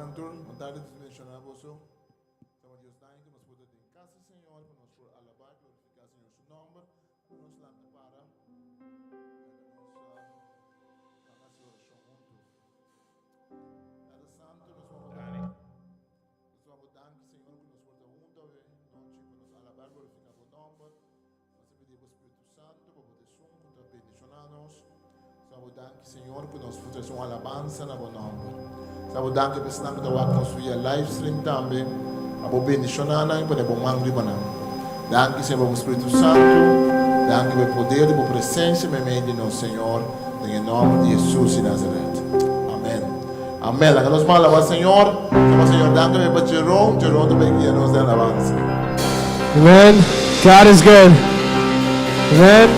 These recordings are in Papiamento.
nan tur, bon tardi Dios bendiciona boso. Sama Dios danki ku nos por ta den kas di Señor, pa nos por alabá i glorifiká Señor su nòmber. Ku nos lanta para, laga nos ban hasi orashon huntu. Tata Santu, nos mama Dani. Nos mama danki Señor ku nos por ta huntu awe nochi pa nos alabá i glorifiká bo nòmber. Nos ta pidi bo Spiritu Santu pa bo ta esun ku ta bendishoná nos. Nos ta bo danki, Señor, ku nos por trese un alabansa na bo nòmber. Nos ta bo danki pa esnan ku ta wak nos via livestream tambe. Pa bo bendishoná nan i pone bo man riba nan. Danki, Señor, pa bo Spiritu Santu. Danki pa e poder di bo presensia meimei di nos, Señor, den e nòmber di Hesus di Nazaret. Amèn. Amèn. Laga nos ban alabá Señor. Tuma Señor danki tambe pa Jerome. Jerome ta bay guia nos den alabansa. Amen. God is good. Amen.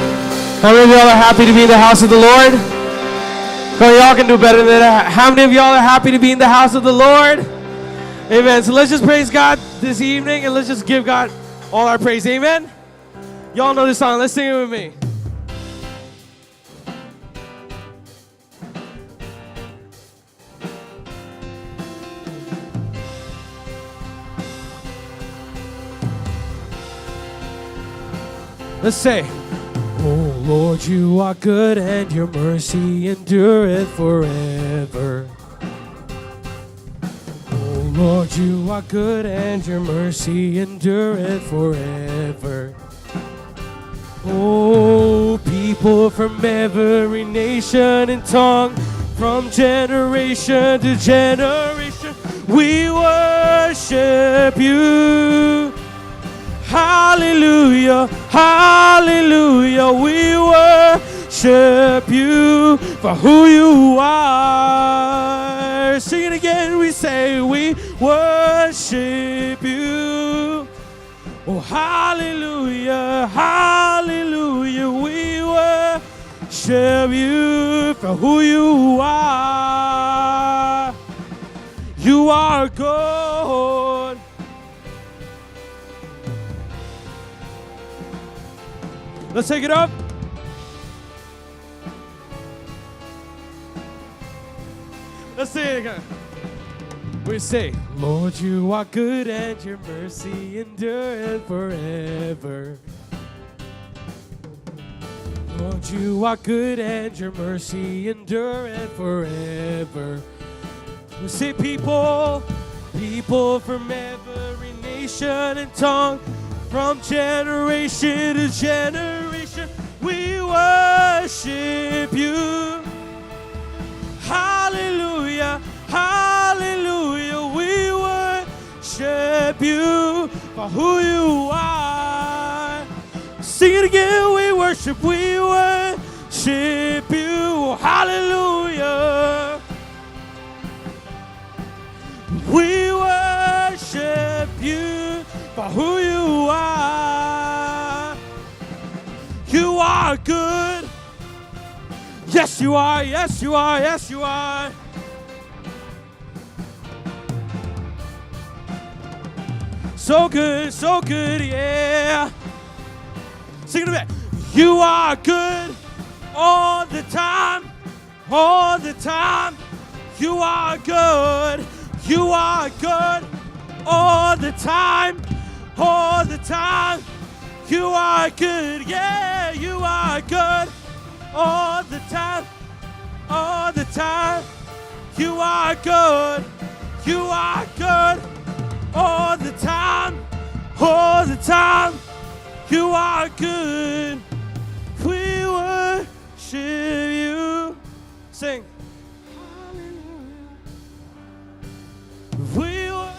How many of y'all are happy to be in the house of the Lord? Come on, y'all can do better than that. How many of y'all are happy to be in the house of the Lord? Amen. So let's just praise God this evening and let's just give God all our praise. Amen. Y'all know this song. Let's sing it with me. Let's say, Oh Lord, you are good and your mercy endureth forever. Oh Lord, you are good and your mercy endureth forever. Oh, people from every nation and tongue, from generation to generation, we worship you. Hallelujah, hallelujah, we worship you for who you are. Sing it again, we say, We worship you. Oh, hallelujah, hallelujah, we worship you for who you are. You are good. Let's take it up. Let's say it again. We say, Lord, you are good and your mercy endureth forever. Lord, you are good and your mercy endureth forever. We say, people, people from every nation and tongue, from generation to generation, we worship you. Hallelujah, hallelujah, we worship you for who you are. Sing it again, we worship, we worship you. Hallelujah. We worship you for who you are. You are good. Yes, you are. Yes, you are. Yes, you are. So good, so good, yeah. Sing it a bit. You are good all the time, all the time. You are good. You are good all the time, all the time. You are good, yeah, you are good all the time, all the time. You are good, you are good all the time, all the time. You are good. We worship you. Sing. Hallelujah. We worship.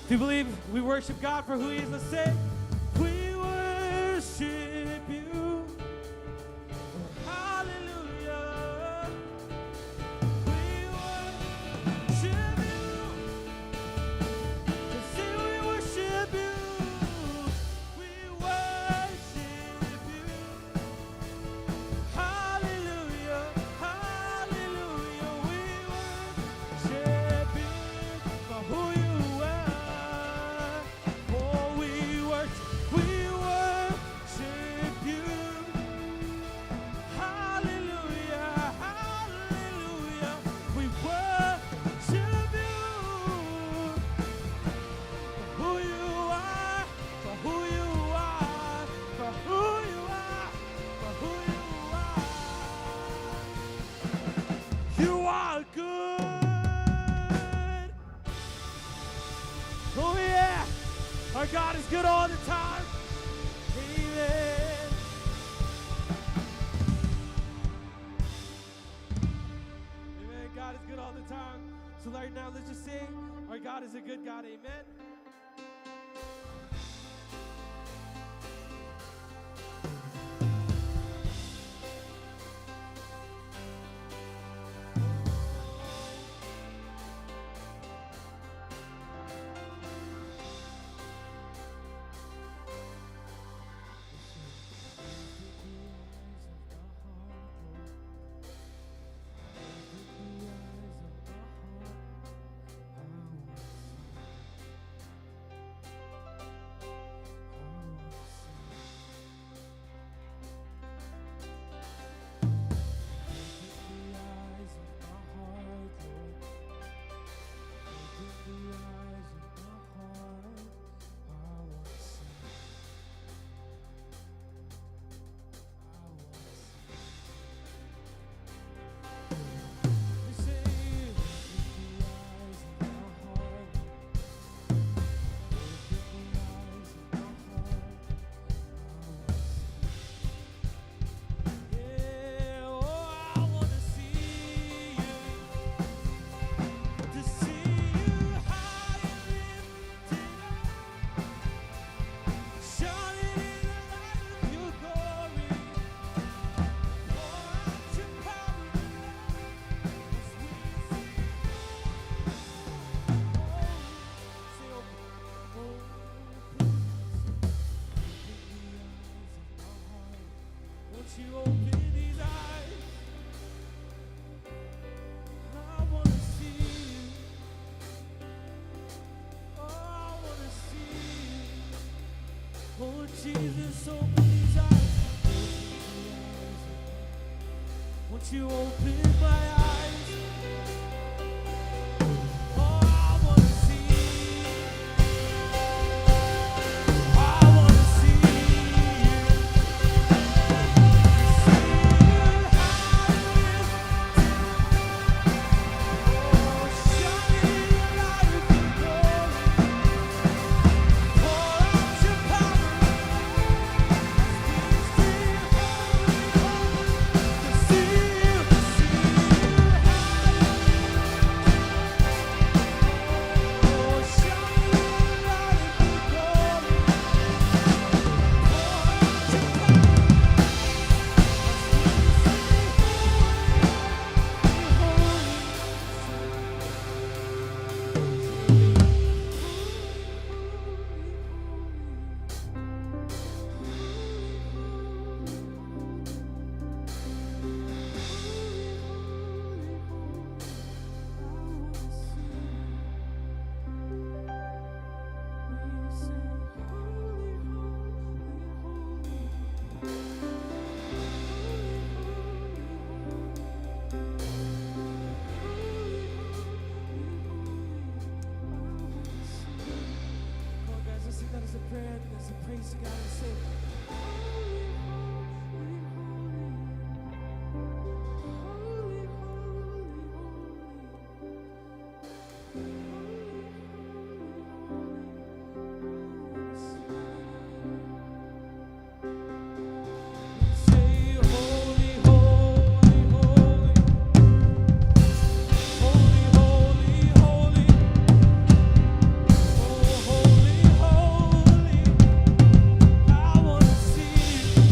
If you believe we worship God for who He is, let's say, We worship you. Hallelujah. We worship you. Let's say we worship you. We worship you. Hallelujah. Hallelujah. We worship you for who you are. Oh, we worship. Our God is good all the time. Amen. Amen. God is good all the time. So right now, let's just sing, Our God is a good God. Amen. You open these eyes? I wanna see you. Oh, I wanna see you. Oh, Jesus, open these eyes. Won't you open my eyes? Oh, I wanna see. I wanna see you. See you high and lifted. Oh, shining in the light of your glory. Pour out your power as we sing holy, holy. To see you, to see you high. Oh, shining in the light of your glory. Pour out your power as we sing holy, holy. Come on, guys, let's sing that as a prayer and as a praise to God and say, Holy, holy, holy, holy, holy, holy, holy, holy, holy. Say, holy, holy, holy, holy, holy, holy. Oh, holy, holy, I wanna see you.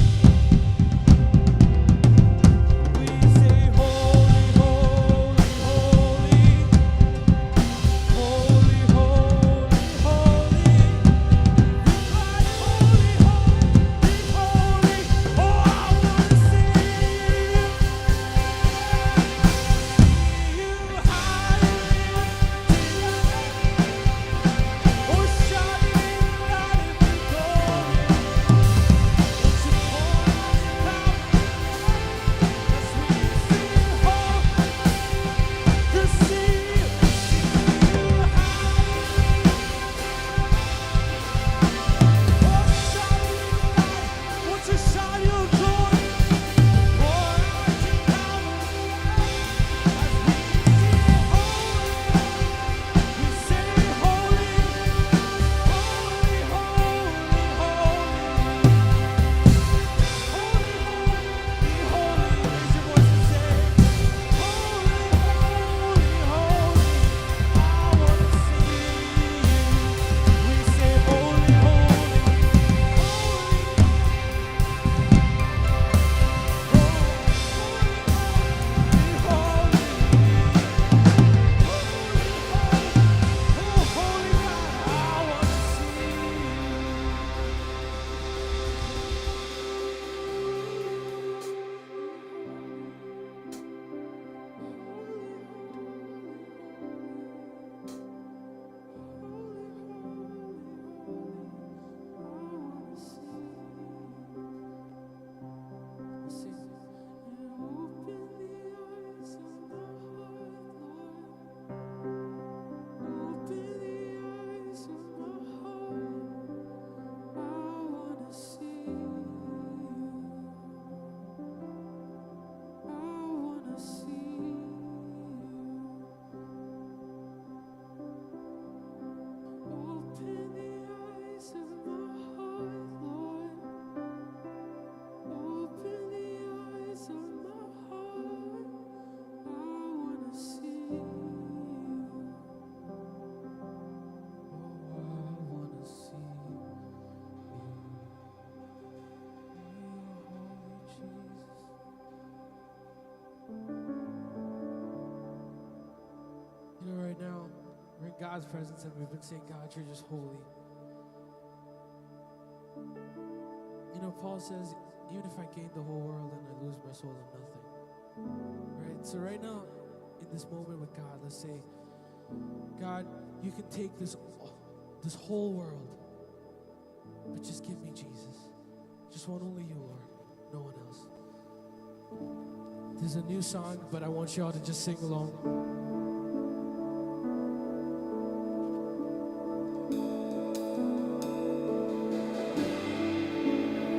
God's presence and we've been saying, "God, you're just holy." Paul says, "Even if I gain the whole world and I lose my soul, I'm nothing." Right? So right now, in this moment with God, let's say, "God, you can take this whole world, but just give me Jesus. Just want only you, Lord, no one else." There's a new song, but I want you all to just sing along.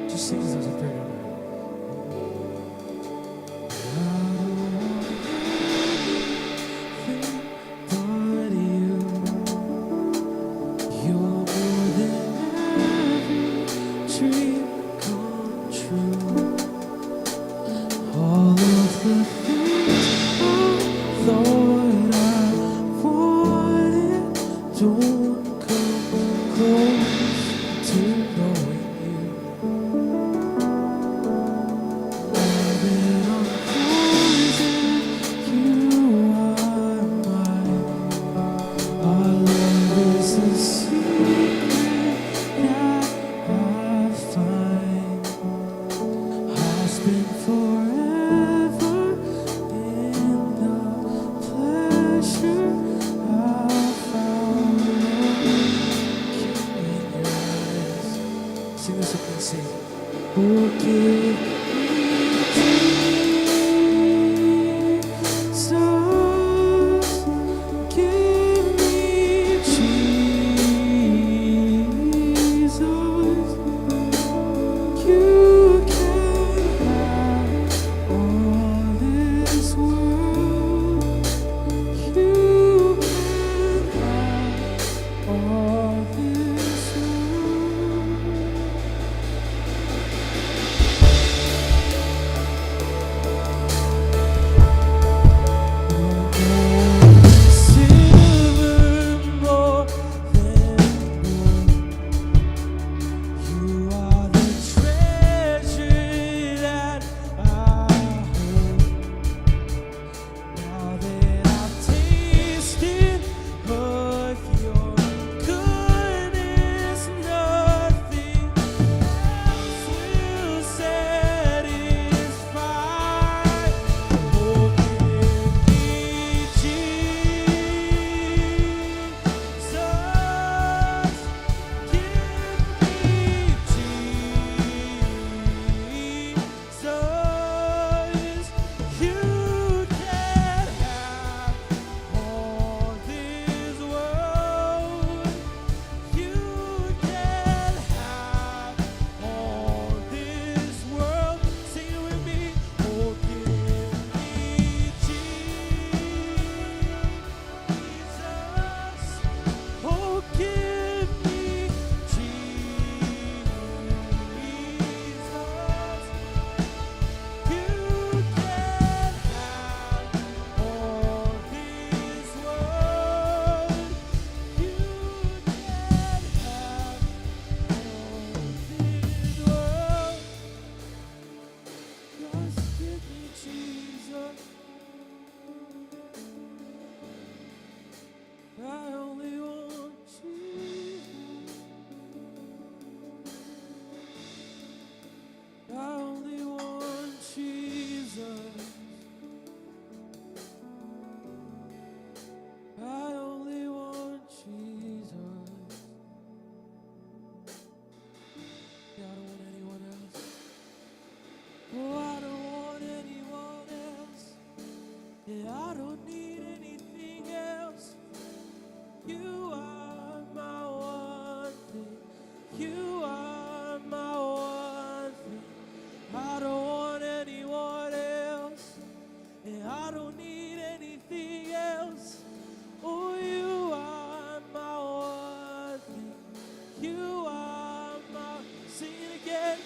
Just sing this as a prayer tonight. I don't want anything but you. You're more than every dream come true. All of the things I thought I wanted don't come close to knowing you. Now that I'm yours and you are mine, our love is a secret that I find. I'll spend forever in the pleasure I found looking in your eyes. Sing this with me, sing. Oh, give me Jesus, give me Jesus. You can have all this world. You can have all this world. Silver more than gold. You are the treasure that I hold. Now that I've tasted of your goodness, nothing else will satisfy. Oh, give me Jesus. Give me Jesus. You can have all this world. You can have all this world. Sing it with me. Oh, give me Jesus. Oh, give me Jesus. You can have all this world. You can have all this world. Just give me Jesus. I only want Jesus. I only want Jesus. I only want Jesus. Yeah, I don't want anyone else. Oh, I don't want anyone else. Yeah, I don't need anything else. You are my one thing. You are my one thing. I don't want anyone else. Yeah, I don't need anything else. Oh, you are my one thing. You are my. Sing it again.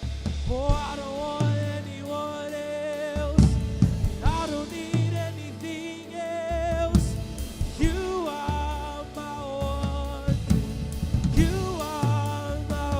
Oh, I don't want anyone else. I don't need anything else. You are my one thing. You are my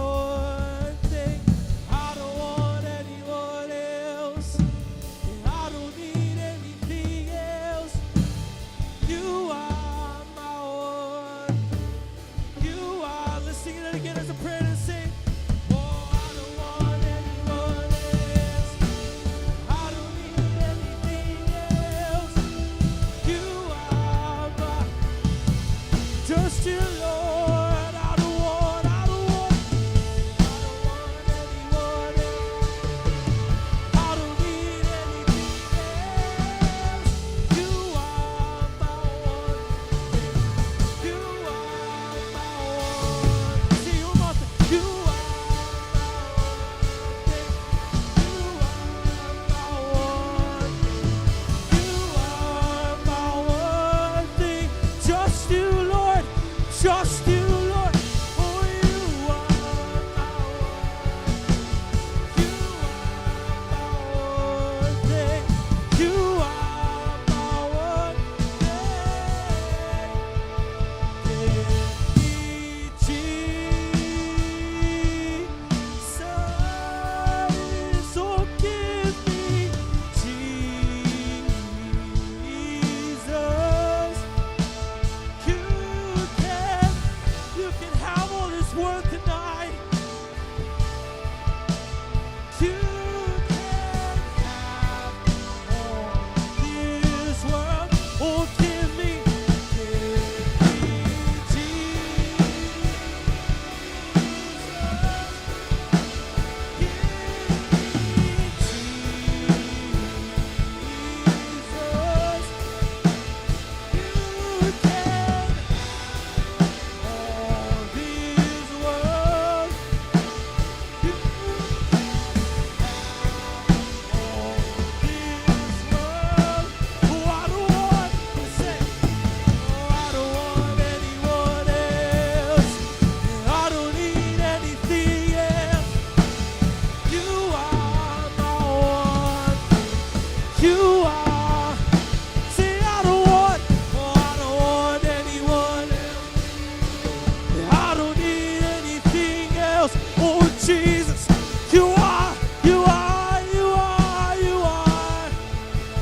Jesus. You are, you are, you are, you are.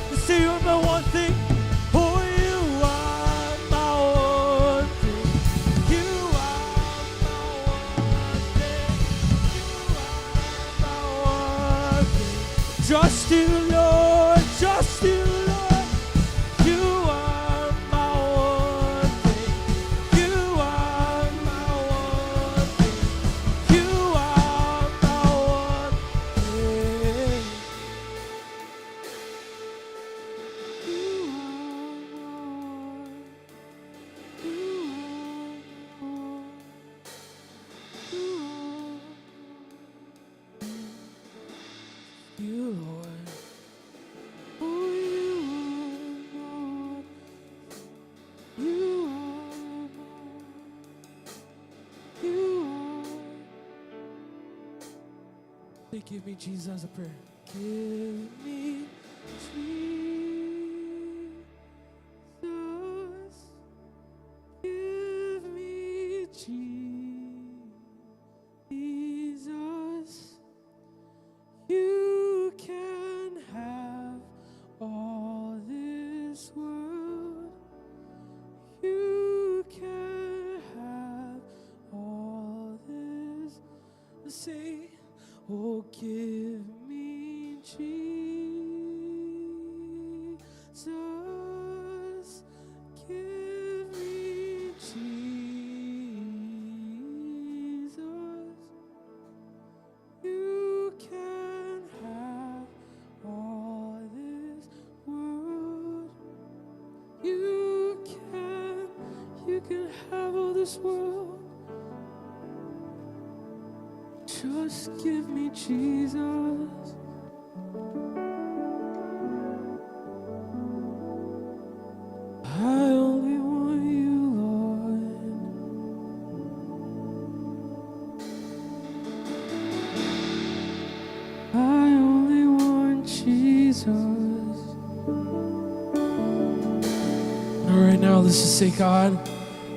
You say you're my one thing. Oh, you are my one thing. You are my one thing. You are my one thing. Just you, Lord. Just you, Lord. You are my one thing. You are my one thing. You are my one thing. You are my one. You are my one. You are you, Lord. Oh, you are my one. You are my one. You are. Say, give me Jesus as a prayer. Give me Jesus. Give me Jesus. You can have all this world. You can have all this. Say, oh, give me Jesus. Give me Jesus. You can have all this world. You can have all this world. Just give me Jesus. I only want you, Lord. I only want Jesus. All right, now let's just say, God,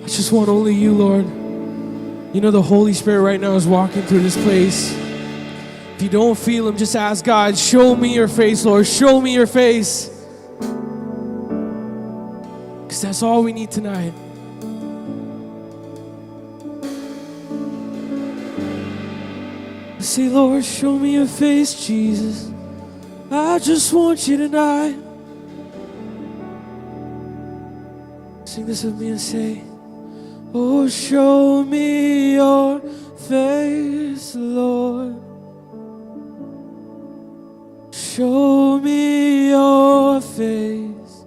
I just want only you, Lord. You know, the Holy Spirit right now is walking through this place. If you don't feel him, just ask God, show me your face, Lord. Show me your face. Because that's all we need tonight. Say, Lord, show me your face, Jesus. I just want you tonight. Sing this with me and say, Oh, show me your face, Lord. Show me your face.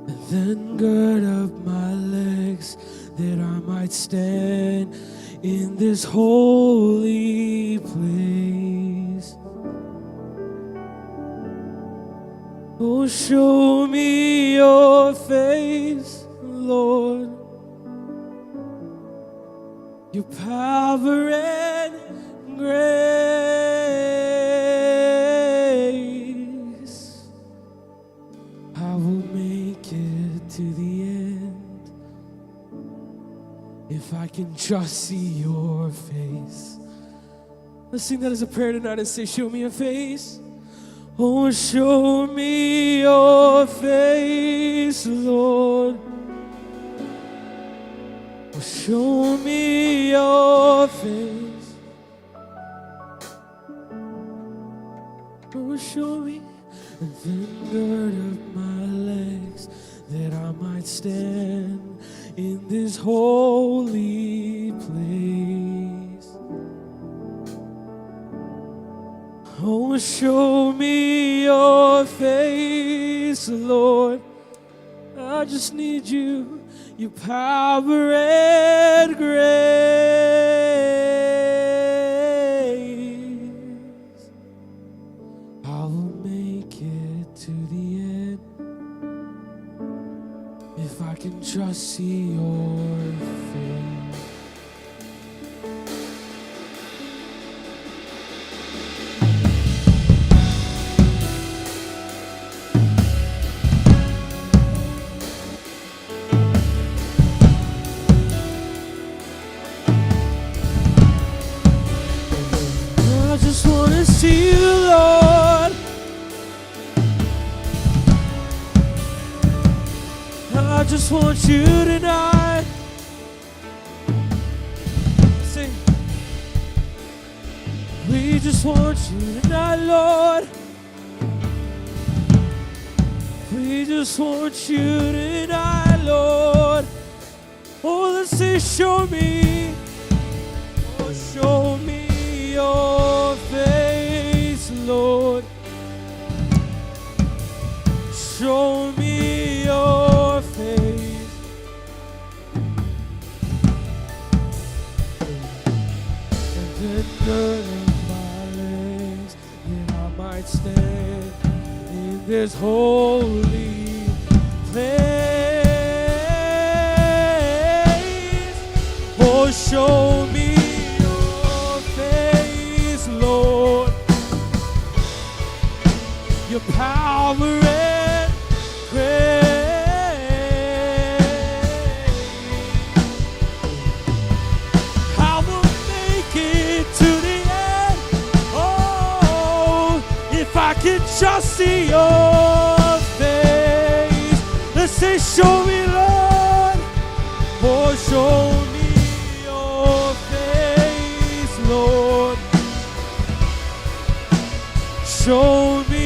And then gird up my legs that I might stand in this holy place. Oh, show me your face, Lord. Your power and grace. I will make it to the end if I can just see your face. Let's sing that as a prayer tonight and say, Show me your face. Oh, show me your face, Lord. Oh, show me your face. Oh, show me. And then gird up my legs that I might stand in this holy place. Oh, show me your face, Lord. I just need you, your power and grace. I will make it to the end if I can just see your face. see you, Lord. I just want you tonight. Sing. We just want you tonight, Lord. We just want you tonight, Lord. Oh, let's say, show me. Oh, show me your face, Lord. Show me your face. And then gird my legs that I might stand in this holy place. Oh, show me your face, Lord. Your power and grace. I will make it to the end. Oh, if I could just see your face. Let's say, show me, Lord. Oh, show me your face, Lord. Show me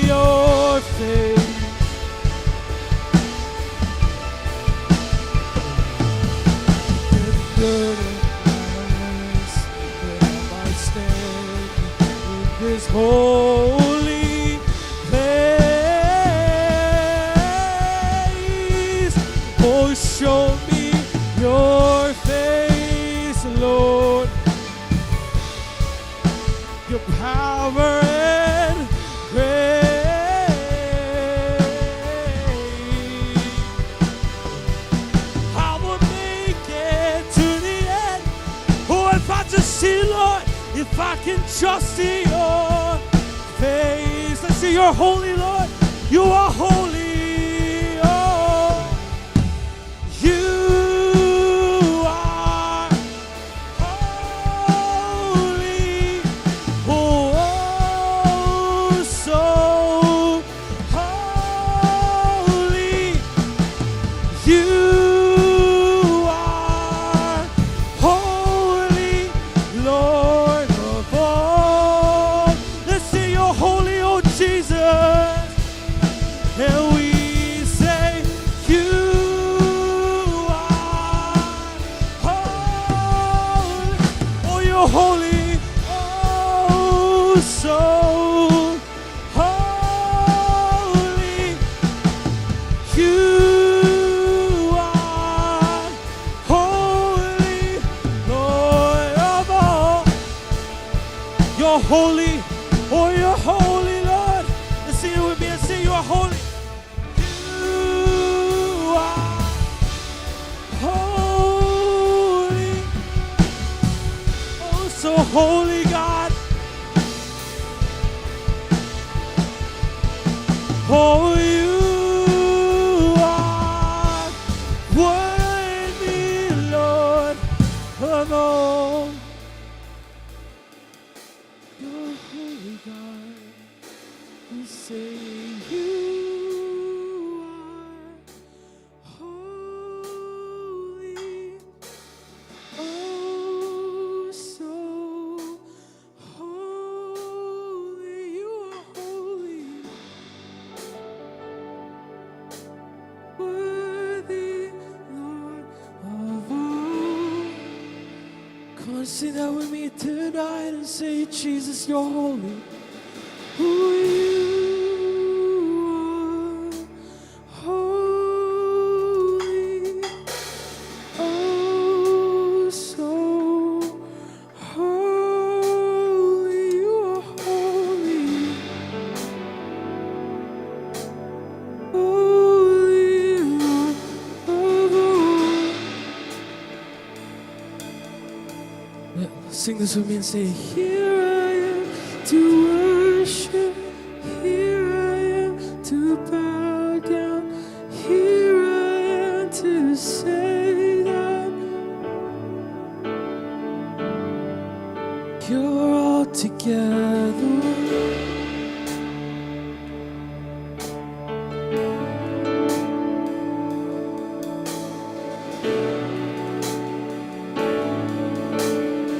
your face. And gird up my legs that I might stand in this holy place. Oh, show me your face, Lord. Your power and grace. I will make it to the end. Oh, if I just see, Lord, if I can just see your face. Let's see you're holy, Lord. You are holy. Oh, you are holy. Oh, oh, so holy. You are holy, Lord of all. Let's say you're holy, oh Jesus. And we say, You are holy. Oh, you're holy. Oh, so holy. You are holy, Lord of all. You're holy, oh, you're holy, Lord. Let's sing it with me and say you are holy. You are holy, oh, so holy, God. Oh, you are worthy, Lord of all. You're holy, God. We say you are holy, oh, so holy. You are holy. Worthy, Lord of all. Come on, sing that with me tonight and say, Jesus, you're holy. Who you are holy, oh so holy, you are holy, holy Lord of all. Yeah, sing this with me and say, Here I am to worship, here I am to bow down, here I am to say that you're altogether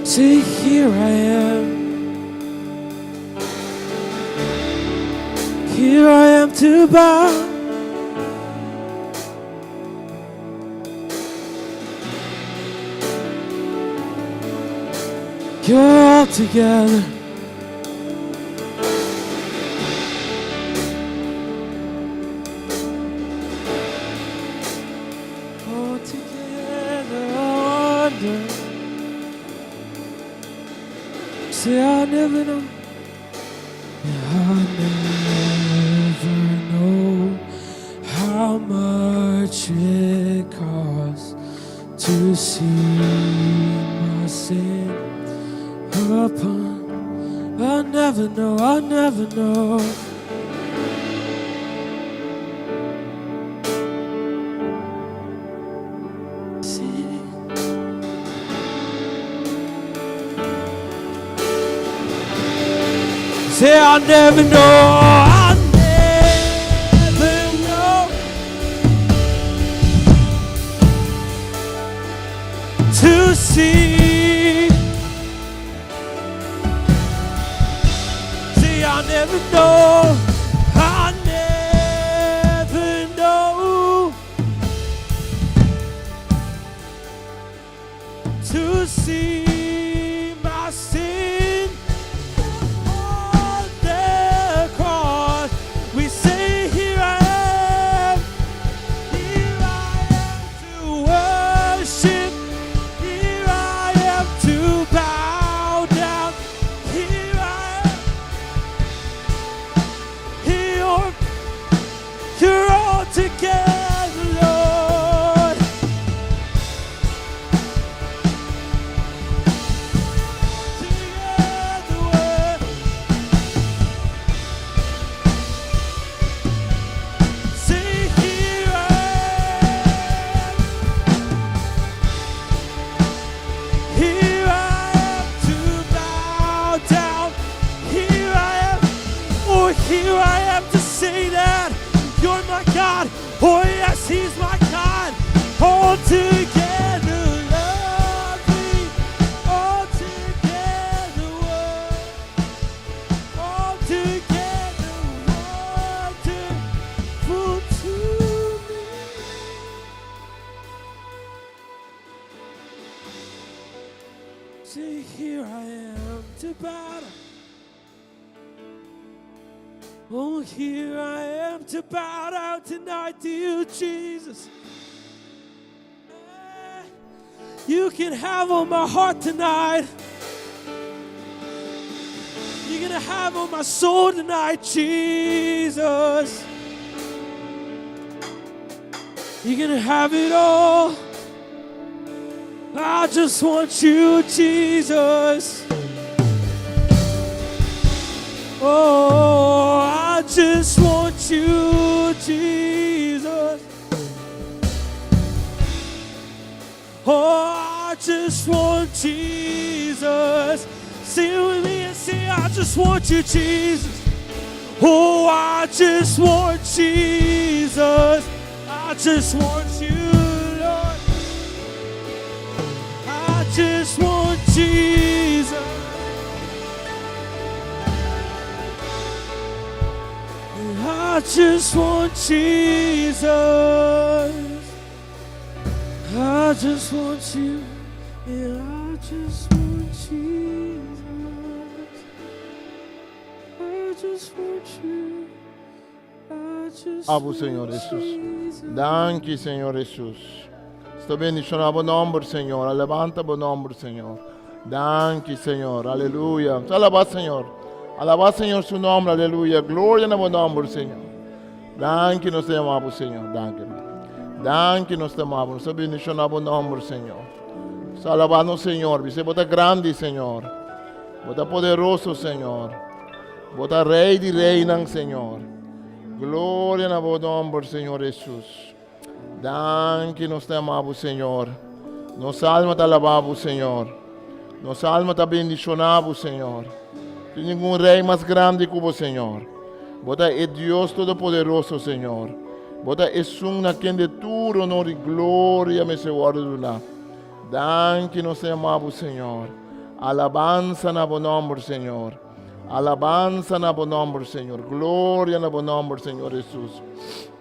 Say, here I am. Here I am to bow. You're all together. All together under. Say I never know. I never know how much it costs to see my sin upon. I never know, I never know. See. Say I never know, I never know. To see. See, I never know, I never know. To see my sin on the cross. We say, Here I am, here I am to worship, here I am to bow down, here I am, here you're all together, Lord. Together, say here I am. Here I am to bow down. Here I am. Oh, here I am to say that you're my God. Oh, yes, He's my God. All together lovely. All together worth. All together wonderful to me. Say, here I am to bow. Oh, here I am to bow down tonight to you, Jesus. Eh, You can have all my heart tonight. You're gonna have all my soul tonight, Jesus. You're gonna have it all. I just want you, Jesus. Oh, I just want you, Jesus. Oh, I just want Jesus. Sing with me and say, I just want you, Jesus. Oh, I just want Jesus. I just want you, Lord. I just want Jesus. I just want Jesus. I just want you. Yeah, I just want Jesus. I just want you. I just Abo, Señor want Jesus. Jesus. Danki, Señor Jesus. Ta bendishoná bo nòmber, Señor. Levanta bo nòmber, Señor. Danki, Señor. Aleluya. Alabá, Señor. Alabá, Señor, su nòmber. Aleluya. Gloria na bo nòmber, Señor. Danki, nos ta ama, Señor. Danki. Danki, nos ta ama. Nos ta bendishoná bo nòmber, Señor. Alabá nos, Señor. Bisa bo ta grandi, Señor. Bo ta poderoso, Señor. Bo ta Rei di reinan, Señor. Gloria na bo nòmber, Señor Jesus. Danki, nos ta ama, Señor. Nos alma ta alabá, Señor. Nos alma ta bendishoná, Señor. Tin ningun rei mas grandi ku bo, Señor. Bo ta e Dios Todopoderoso, Señor. Bo ta esun na kende tur honor i gloria mester wòrdu duná. Danki, nos ta ama, Señor. Alabansa na bo nòmber, Señor. Alabansa na bo nòmber, Señor. Gloria na bo nòmber, Señor Hesus.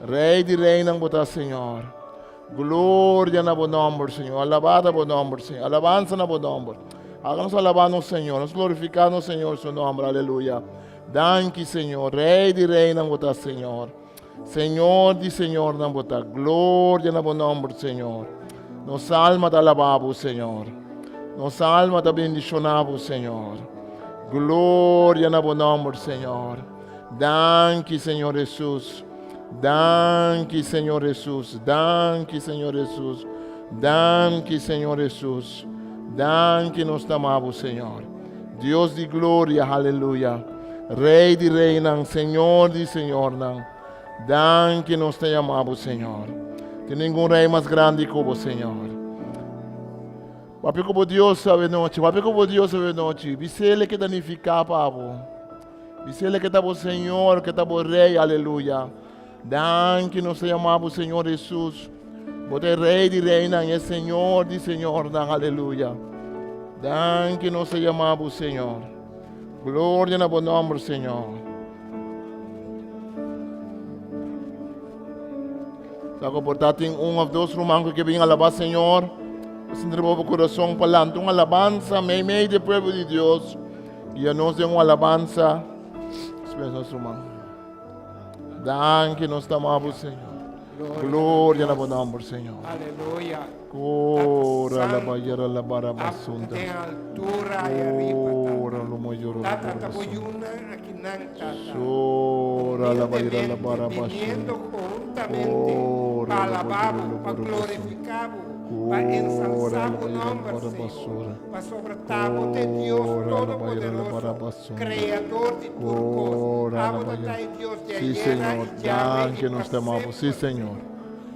Rei di reinan bo ta, Señor. Gloria na bo nòmber, Señor. Alabá ta bo nòmber, Señor. Alabansa na bo nòmber. Haga nos alabá nos Señor. Nos glorifiká nos Señor su nòmber. Aleluya. Danki, Señor. Rei di reinan bo ta, Señor. Señor di señornan bo ta. Gloria na bo nòmber, Señor. Nos alma ta alabá bo, Señor. Nos alma ta bendishoná bo, Señor. Gloria na bo nòmber, Señor. Danki, Señor Hesus. Danki, Señor Hesus. Danki, Señor Hesus. Danki, Señor Hesus. Danki nos ta ama bo, Señor. Dios di gloria, haleluya. Rey di reynan, Señor di señornan. Danki nos ta yama bo, Señor. Tin ningun rey mas grandi ku bo, Señor. Papia ku bo Dios awe nochi, papia ku bo Dios awe nochi. Bisele ke ta nifiká pa bo. Bisele ke ta bo Señor, ke ta bo Rey, aleluya. Danki nos ta yama bo, Señor Jesus. Bo ta e Rey di reynan, e Señor di señornan, aleluya. Danki nos ta yama bo, Señor. Gloria na bo nomber, Señor. Sa ku por ta tin un of dos ruman ku ke bin alabá Señor. Sinti bo kurason pa lanta un alabansa meimei di e pueblo di Dios. Guia nos den un alabansa. Spes nos ruman. Danki nos ta ama bo, Señor. Gloria na bo nomber, Señor. Aleluya. Ora la bayera la bara basunda. Den altura y arriba, tata. Ora lo mayoro la Tata, bara ta bo basunda. yunan aki nan, tata. Ora la bayera la bara Humildemente, basunda. viniendo conjuntamente Ora pa la alabá bayera bo, la pa bara basunda. glorificá bo, pa Ora la ensalsá bo bayera la nomber, bara Señor. basura. Pasobra ta bo ta e Dios Ora la bayera la bara Todopoderoso, basunda. Creador di tur cos. Ora la Abo ta bayera. ta e Dios di Sí, ayera Señor. i djawe Danki i pa nos te amamos. Sí, semper, Señor.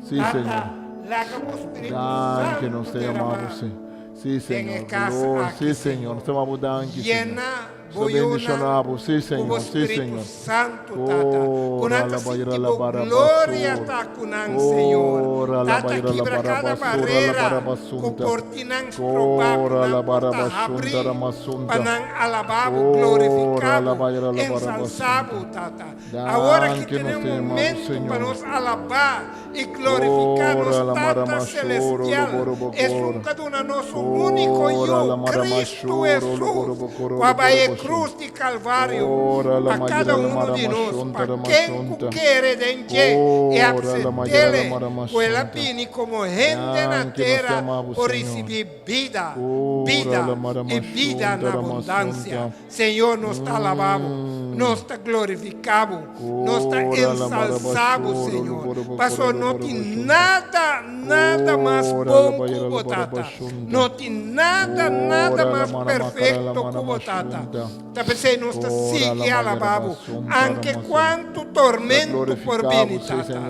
Señor. Sí, Tata, Señor. laga bo Spiritu Danki Santu nos te amamos. derama Sí, sí den e Señor. cas Gloria. aki, Sí, Señor. Nos te Señor. amamos. Danki, Señor. Yena Nos bo te yunan bendicionamos. Sí, ku bo Señor. Sí, Spiritu Señor. Santu, Tata. Ku Ora nan ta la bayera sinti la bo bara gloria basura. ta ku nan, Señor. Ora la Tata, bayera la kibra bara kada basura la barera bara ku basunta. por tin nan strobá, ku Ora nan la por bara ta basunta habrí la pa masunta. nan alabá bo, Ora glorifiká la bo, bayera la bara ensalsá basunta. bo, Tata. Awor aki Danki tene nos un te amamos, momento pa Señor. nos alabá i glorifiká nos Ora la mara Tata mashoro lo Celestial, boro esun bokoro. ku a duna nos su úniko Ora la Yu, mara Cristo mashoro lo boro Hesus, bokoro ku a lo bai boro e boshunta. krus di Kalvario Ora la pa mayera kada la uno mara di nos, mashunta pa la ken ku mashunta. kere den dje i Ora la mayera la aksept'é mara ku el a mashunta. bini komo hende na Danki nos te tera amamos, por Señor. risibí bida, Ora bida la mara i bida mashunta na la abundansia. mashunta. Señor, nos ta alabá bo, nos ta glorifiká bo, nos ta ensalsá bo, Señor, pasobra no tin nada, nada mas bon ku bo, Tata. No tin nada, nada mas perfekto ku bo, Tata. Ta p'esei nos ta sigui alabá bo, anke kuantu tormento por bini, Tata.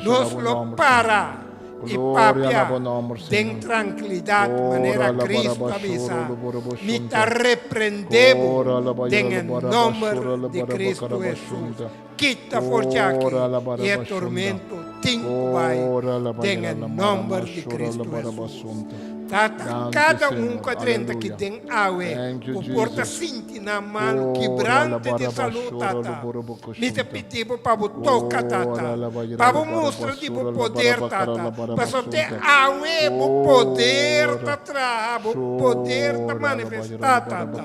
Nos lo para. I papia den trankilidat manera Kristu a bisa, Mi ta reprendé bo den e nòmber di Kristu Hesus. Kita for djaki i e tormento tin ku bai den e nòmber di Kristu Hesus. Tata, kada un ku a drenta aki den awe ku por ta sinti nan malu kibrante di salú, Tata, Mi ta pidi bo pa bo toka, Tata, pa bo mustra di bo poder, Tata, pasobra te awe bo poder ta traha, bo poder ta manifestá, Tata.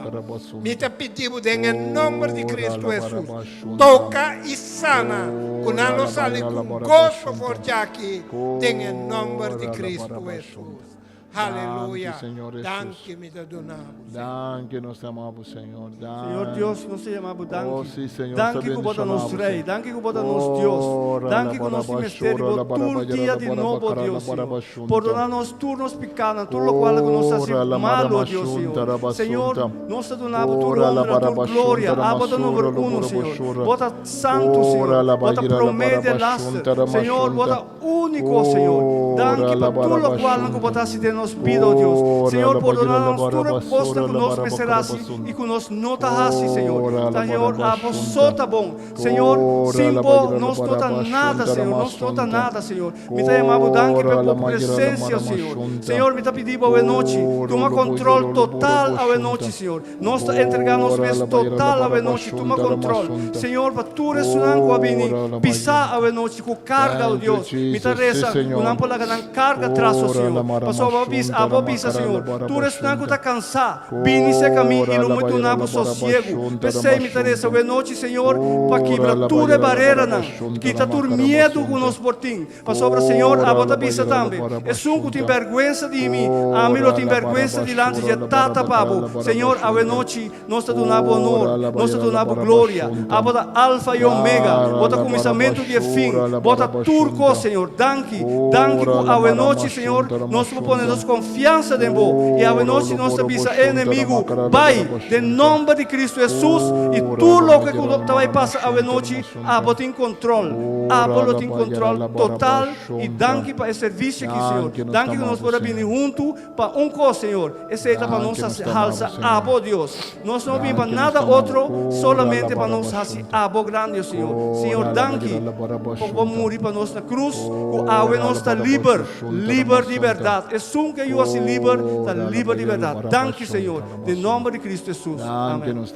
Mi ta pidi bo den e nomber di Cristo Hesus, toka i sana, ku nan lo sali ku goso for djaki, den e nomber di Cristo Hesus. Haleluya. Danki mi ta duna bo, Señor. Danki nos ta ama bo, Señor. Señor Dios, nos ta yama bo danki. Oh, sí, Señor, Danki ku bo ta nos Rey, danki ku bo ta nos Dios. Danki ku nos tin mester di bo tur dia di nobo, Dios Señor. Pordona nos tur nos pikanan, tur lokual ku nos a hasi malu, Dios Señor. Señor, nos ta duna bo tur honra, tur gloria. Abo ta number uno, Señor. Bo ta santu, Señor. Bo ta promé di e laster. Señor, bo ta. Úniko, Señor. Danki pa tur lokualnan ku bo ta hasi den nos. nos bida, o Dios. Señor, pordoná nos tur e kosnan ku nos mester hasi i ku nos no ta hasi, Señor. Señor, abo so ta bon. Señor, sin bo nos no ta nada, Señor. Nos no ta nada, Señor. Mi ta yama bo danki pa bo presencia, Señor. Señor, mi ta pidi bo awe nochi, tuma control total awe nochi, Señor. Nos ta entrega nos mes total awe nochi, tuma control. Señor, pa tur esunnan cu a bini pisa awe nochi cu carga, oh Dios, mi ta reza cu nan por laga nan carga tras, oh Señor. Pasobra bo a bisa, abo a bisa, Señor, tur esunnan cu ta cansa, Bini serka mi i lo mi duna bo sosiegu. P'esei mi ta resa awe nochi, Señor, pa kibra tur e bareranan, kita tur miedu ku nos por tin. Pasobra, Señor, abo ta bisa tambe, Esun ku tin bèrgwensa di mi, ami lo tin bèrgwensa dilanti dje Tata pa bo. Señor, awe nochi nos ta duna bo onor, nos ta duna bo gloria. Abo ta Alfa i Omega, bo ta kuminsamentu di e fin, bo ta tur kos, Señor. Danki, danki ku awe nochi, Señor, nos por pone nos konfiansa den Bo. I awe nochi nos ta bisa e enemigu, Bai, den nòmber di Kristu Hesus, i tur loke ku ta bai pasa awe nochi, Abo tin kontròl. Abo lo tin kontròl total. I danki pa e servisio aki, Señor. Danki ku nos por a bini huntu pa un kos, Señor. Esei ta pa nos hasi halsa Abo, Dios. Nos no bin pa nada otro, solamente pa nos hasi Abo grandi, o Señor. Señor, danki pa Bo muri pa nos na krus, ku awe nos ta liber, liber di bèrdat. Esun ku a yu hasi liber, ta liber di bèrdat. Danki, Señor, den nòmber di Kristu Hesus. Amen.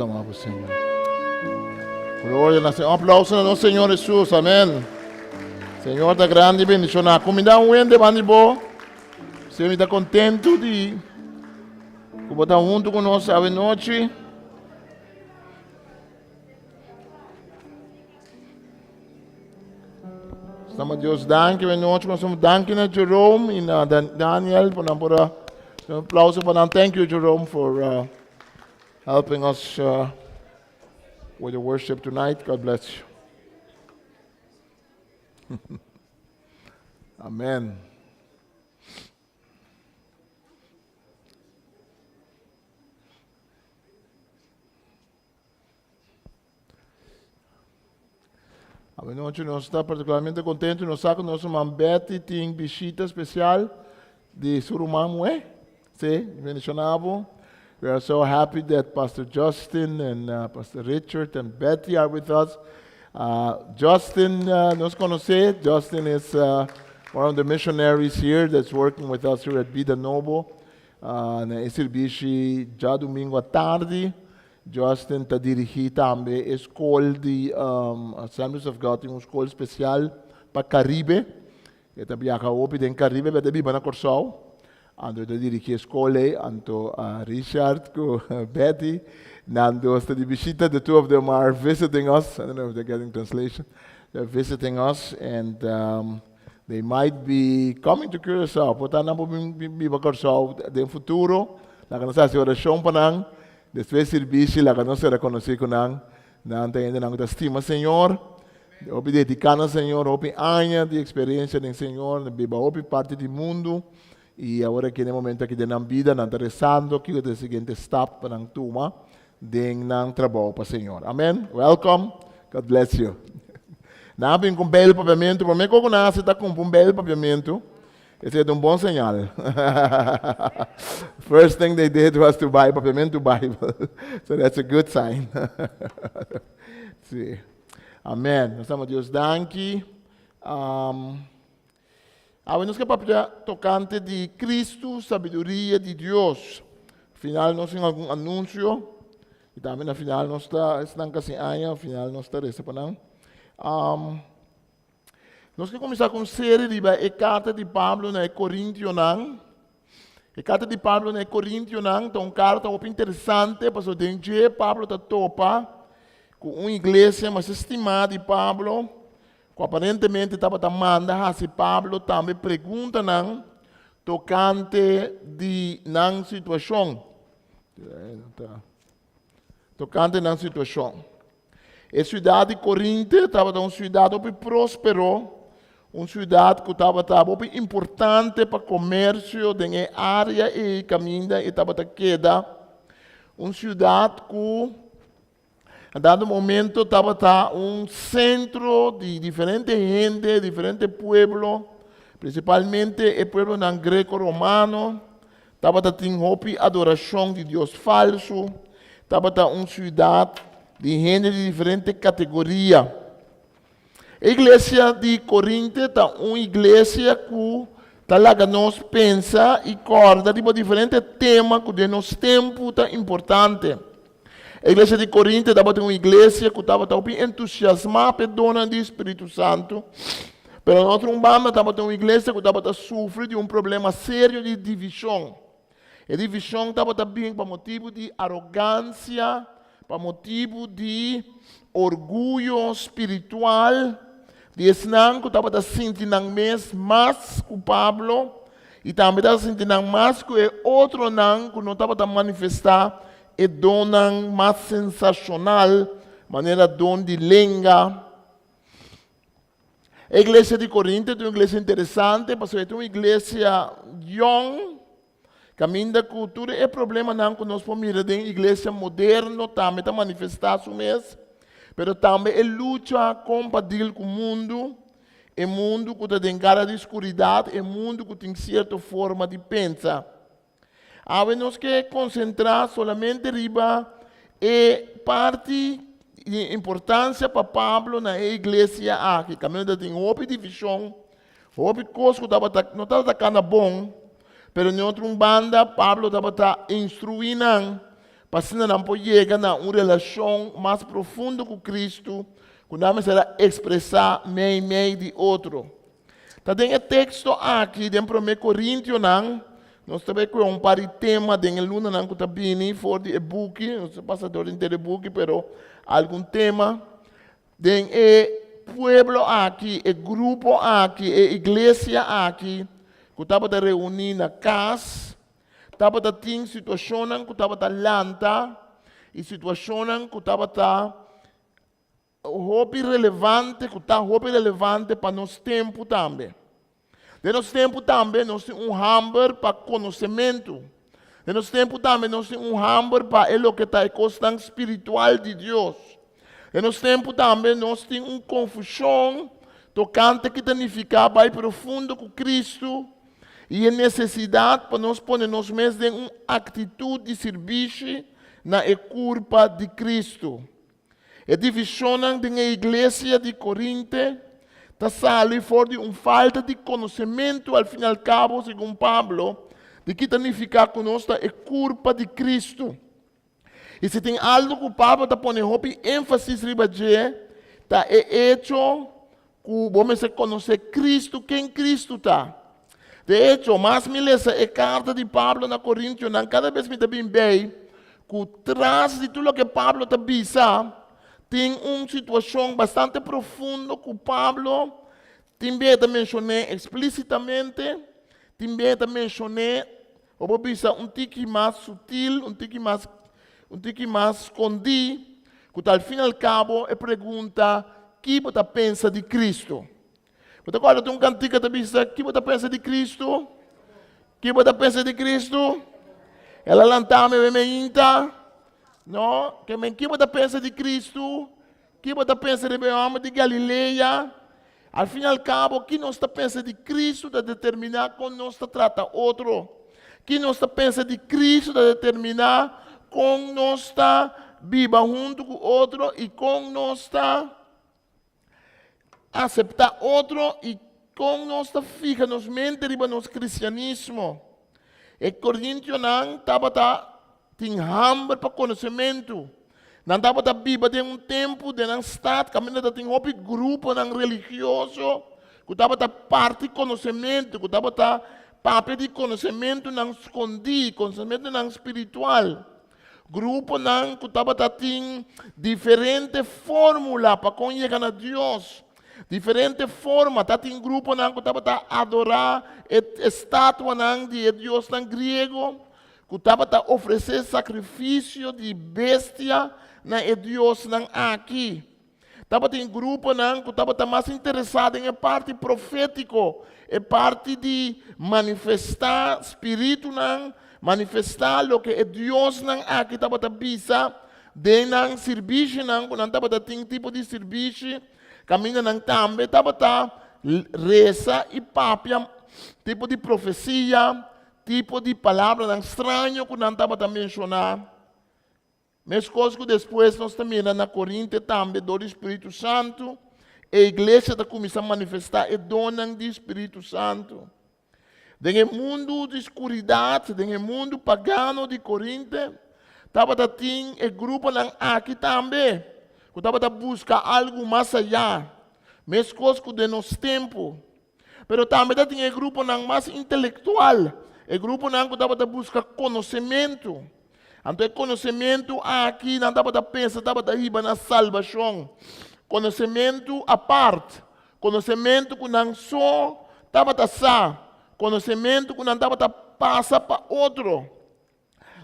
Gloria na Señor. Un aplauso na nos Señor Hesus. Amen. Señor ta grandi y bendiciona. Cuminda un hende bandi bo. Si mi ta contento di ku bo ta hunto ku nos awe nochi. Estamos Dios danki awe nochi. Nos estamos danki na Jerome y na Daniel por nan por a un aplauso pa nan. Thank you Jerome for uh, helping us uh, with the worship tonight. God bless you. Amen. Anochi nos ta partikularmente kontentu, nos sa ku nos ruman Betty tin bishita spesial di su ruman muhé. Sí, bendishoná bo. We are so happy that Pastor Justin and uh, Pastor Richard and Betty are with us. Uh, Justin uh, nos conoce. Justin is uh, one of the missionaries here that's working with us here at Vida Nobo. Uh, na e servicio djadomingo atardi. Justin ta dirigi tambe e skol di um, Assemblies of God, tin un skol spesial pa Caribe. E ta biaha hopi den Caribe, pero e ta biba na Kòrsou. Anto e ta dirigi e skol ei. Anto uh, Richard ku Betty, nan dos ta di bishita. The two of them are visiting us. I don't know if they're getting translation. They're visiting us and um, they might be coming to Curaçao. Por ta nan por bin biba Kòrsou den futuro. Laga nos hasi orashon pa nan. Despues sirbishi laga nos sera konosí ku nan. Nan ta hendenan ku ta stima Señor, hopi dediká na Señor, hopi aña di eksperensia den Señor, nan biba hopi parti di mundu i awor aki na e momento aki den nan bida nan ta resando kiko ta e siguiente stap pa nan tuma den nan trabou pa Señor. Amen. Welcome. God bless you. Nan a bin ku un Beibel papiamentu. Promé ku nan a seta kumpra un Beibel papiamentu, Esei ta un bon señal. First thing they did was to buy Papiamentu Bible. So that's a good sign. Sí. Amen. Nos damos Dios danki. Um, awe nos ke papia tocante di Cristo, sabiduria di Dios. Final nos tin algun anuncio. Y tambe na final nos ta, esnan casi aña, final nos ta reza pa nan. Um, Nos ke kuminsá ku un seri riba e karta di Pablo na e Korintionan. E karta di Pablo na e Korintionan ta un karta hopi interesante pasobra den dje Pablo ta topa ku un iglesia masha stimá di Pablo ku aparentemente tabata manda hasi Pablo tambe preguntanan tokante di nan situashon. Tokante nan situashon. E siudat di Korinte tabata un siudat hopi próspero, un siudat ku tabata hopi importante pa komersio den e área ei kaminda e tabata keda. Un siudat ku a dado momento tabata un sentro di diferente hende, diferente pueblo, prinsipalmente e pueblonan greko-romano. Tabata tin hopi adorashon di dios falsu, tabata un siudat di hende di diferente kategoria. E iglesia di Korinte ta un iglesia ku ta laga nos pensa i kòrda riba diferente tema ku den nos tempu ta importante. E iglesia di Korinte tabata un iglesia ku tabata hopi entusiasmá pa e donnan di spiritu santu, pero na otro un banda tabata un iglesia ku tabata sufri di un problema serio di divishon. E divishon tabata bin pa motibu di arogansia, pa motibu di orguyo spiritual di esnan ku tabata sinti nan mes mas ku Pablo i tambe tabata sinti nan mas ku e otronan ku no tabata manifestá e donnan mas sensashonal, manera don di lenga. E iglesia di Corinto ta un iglesia interesante pasobra e ta un iglesia yòn, kaminda ku tur e problemanan ku nos por mira den iglesia moderno tambe ta manifestá su mes, pero tambe e lucha kon pa deal ku mundu, e mundu ku ta den gara di skuridat, e mundu ku tin sierto forma di pensa. Awe nos ke konsentrá solamente riba e parti di importansia pa Pablo na e iglesia aki. Kaminda ta tin hopi divishon, hopi kos ku tabata no tabata kana bon, pero den otro un banda Pablo tabata instruí nan pa asina nan por yega na un relashon mas profundo ku Kristu ku nan mester a ekspresá meimei di otro. Ta den e teksto aki den Promé Korintionan, nos ta bai kue un par di tema den e lunanan ku ta bini for di e buki, nos ta pasa dor henter e buki, pero algun tema den e pueblo aki, e grupo aki, e iglesia aki ku tabata reuní na kas, tabata tin situashonnan ku tabata lanta i situashonnan ku tabata Hopi relevante ku ta hopi relevante pa nos tempu tambe. Den nos tempu tambe nos tin un hamber pa konosementu. Den nos tempu tambe nos tin un hamber pa e loke ta e kosnan spiritual di Dios. Den nos tempu tambe nos tin un konfushon tokante ki ta nifiká bai profundo ku Kristu i e nesesidat pa nos pone nos mes den un aktitut di sirbishi na e kurpa di Kristu. E divishonnan den e iglesia di Korinte ta sali for di un falta di konosementu, al fin al kabo, segun Pablo, di ki ta nifiká ku nos ta e kurpa di Kristu. I si tin algu ku Pablo ta pone hopi énfasis riba dje, ta e echo ku bo mester konosé Kristu, ken Kristu ta. De echo, mas mi lesa e karta di Pablo na Korintionan, kada bes mi ta bin bei ku tras di tur loke Pablo ta bisa, tin un situashon bastante profundo ku Pablo tin bia e ta menshon'é eksplísitamente, tin bia e ta menshon'é, bo por bisa, un tiki mas sutil, un tiki mas un tiki mas skondí, ku ta al fin al kabo e pregunta, Ki bo ta pensa di Kristu? Bo ta kòrda tin un kantika ta bisa, Ki bo ta pensa di Kristu? Ki bo ta pensa di Kristu? El a lanta mi meinta. No, ke men ki bo ta pensa di Kristu? Ki bo ta pensa riba e hòmber di Galilea? Al fin al kabo, ki nos ta pensa di Kristu ta determiná kon nos ta trata otro. Ki nos ta pensa di Kristu ta determiná kon nos ta biba huntu ku otro i kon nos ta aseptá otro i kon nos ta fiha nos mente riba nos kristianismo. E korintionan tabata tin hamber pa konosementu. Nan tabata biba den un tempu den nan stat kaminda ta tin hopi gruponan religioso ku tabata parti konosementu, ku tabata papia di konosementunan skondí, konosementunan spiritual. Gruponan ku tabata tin diferente fórmula pa kon yega na Dios. Diferente forma. Ta tin gruponan ku tabata adorá e estatuanan di e diosnan griego, ku tabata ofresé sakrifisio di bestia na e diosnan aki. Tabatin gruponan ku tabata mas interesá den e parti profétiko, e parti di manifestá spiritunan, manifestá loke e diosnan aki tabata bisa den nan sirbishinan, ku nan tabata tin tipo di sirbishi kaminda nan tambe tabata resa i papia tipo di profesia. tipo di palabranan straño ku nan tabata menshoná. Meskos ku despues nos ta mira na Korinte tambe dor di Spiritu Santu, e iglesia ta kuminsá manifestá e donnan di Spiritu Santu. Den e mundu di skuridat, den e mundu pagano di Korinte, tabata tin e gruponan aki tambe ku tabata buska algu mas ayá, meskos ku den nos tempu. Pero tambe ta tin e gruponan mas intelektual, e gruponan ku tabata buska konosementu. Anto e konosementu aki nan tabata pensa tabata hiba na salbashon. Konosementu apart, konosementu ku nan so tabata sa, konosementu ku nan tabata pasa pa otro.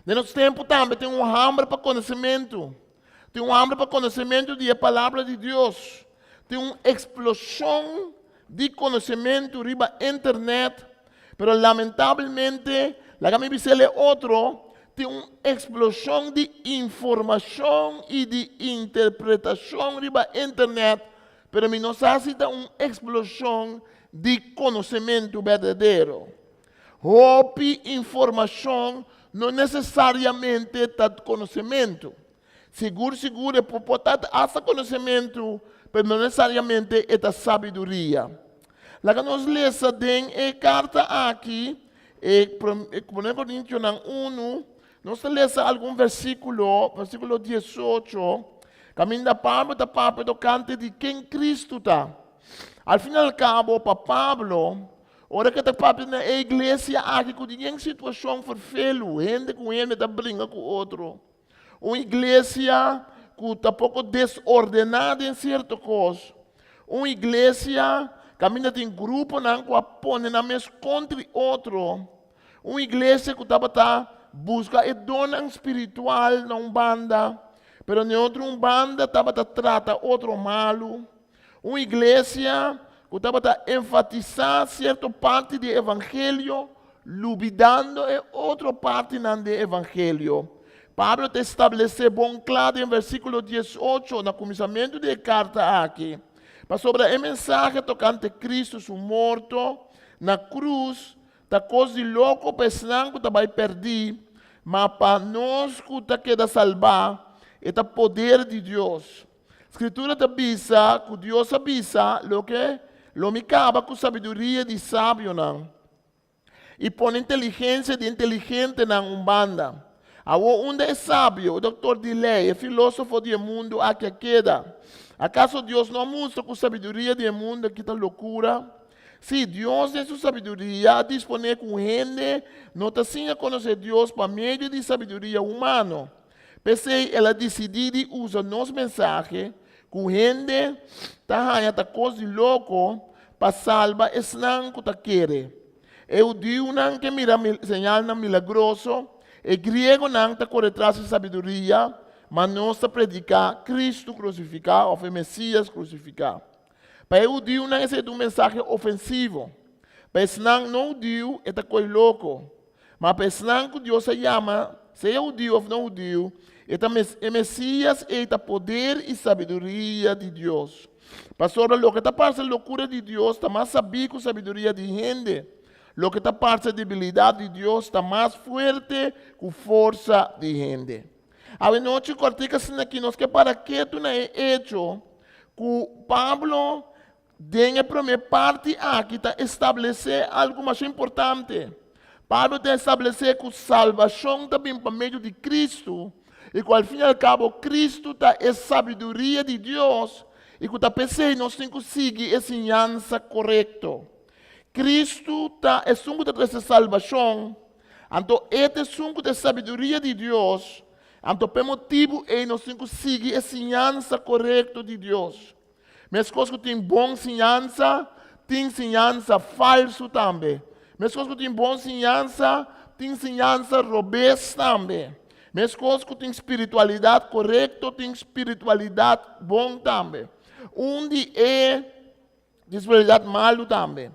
Den nos tempu tambe tin un hamber pa konosementu. Tin un hamber pa konosementu di e Palabra di Dios. Tin un eksploshon di konosementu riba internet, pero lamentabelmente, laga mi bisa el e otro, tin un eksploshon di informashon i di interpretashon riba internet, pero mi no sa si ta un eksploshon di konosementu berdadero. Hopi informashon no nesesariamente ta konosementu. Sigur sigur e por por ta asta konosementu, pero no nesesariamente e ta sabiduria. Laga nos lesa den e karta aki, e Promé Korintionan unu, nos ta lesa algun versíkulo, versíkulo diesocho, kaminda Pablo ta papia tokante di ken Kristu ta. Al fin al kabo, pa Pablo, Ora ku e ta papia na e iglesia aki ku tin yen situashon ferfelu, hende ku hende ta bringa ku otro. Un iglesia ku ta poko desordená den sierto kos. Un iglesia kaminda tin gruponan ku a pone nan mes kontra di otro. Un iglesia ku tabata buska e donnan spiritual na un banda, pero na e otro un banda tabata trata otro malu. Un iglesia ku tabata enfatisá sierto parti di e evangelio, lubidando e otro partinan di e evangelio. Pablo ta establesé bon kla den versíkulo diesocho na kuminsamentu di e karta aki, Pasobra e mensahe tokante Kristu su morto na krus ta kos di loko pa esnan ku ta bai pèrdí, ma pa nos ku ta keda salbá, e ta poder di Dios. Skritura ta bisa ku Dios a bisa loke lo mi kaba ku sabiduria di sabionan i pone inteligensia di inteligentenan un banda. Awor unda e sabio, e doktor di lei, e filosofo di e mundu aki a keda? Akaso Dios no a mustra ku sabiduria di e mundu aki ta lokura? Sí, Dios den su sabiduria a disponé ku un hende no ta siña konosé Dios pa medio di sabiduria humano. P'esei el a disidí di usa nos mensahe ku hende ta haña ta kos di loko pa salba esnan ku ta kere. E hudiunan ke mira señalnan milagroso, e griegonan ta kore tras di sabiduria, ma nos ta prediká Kristu krusifiká òf e Mesias krusifiká. Pa e hudiunan esei ta un mensahe ofensivo, pa esnan no hudiu e ta koi loko. Ma pa esnan ku Dios a yama, sea hudiu òf no hudiu, e ta e Mesias ei ta poder i sabiduria di Dios. Pasobra loke ta parse lokura di Dios ta mas sabí ku sabiduria di hende, loke ta parse debilidat di Dios ta mas fuerte ku forsa di hende. Awe nochi kòrtik asina aki nos ke para ketu na e echo ku Pablo Den e promé parti aki ta establesé algu masha importante. Pablo ta establesé ku salbashon ta bin pa medio di Kristu i ku al fin i al kabo Kristu ta e sabiduria di Dios i ku ta p'esei nos tin ku sigui e siñansa korekto. Kristu ta esun ku ta trese salbashon, anto e ta esun ku ta e sabiduria di Dios, anto p'e motibu ei nos tin ku sigui e siñansa korekto di Dios. Meskos ku tin bon siñansa, tin siñansa falsu tambe. Meskos ku tin bon siñansa, tin siñansa robes tambe. Meskos ku tin spiritualidat korekto, tin spiritualidat bon tambe. Un di e di spiritualidat malu tambe.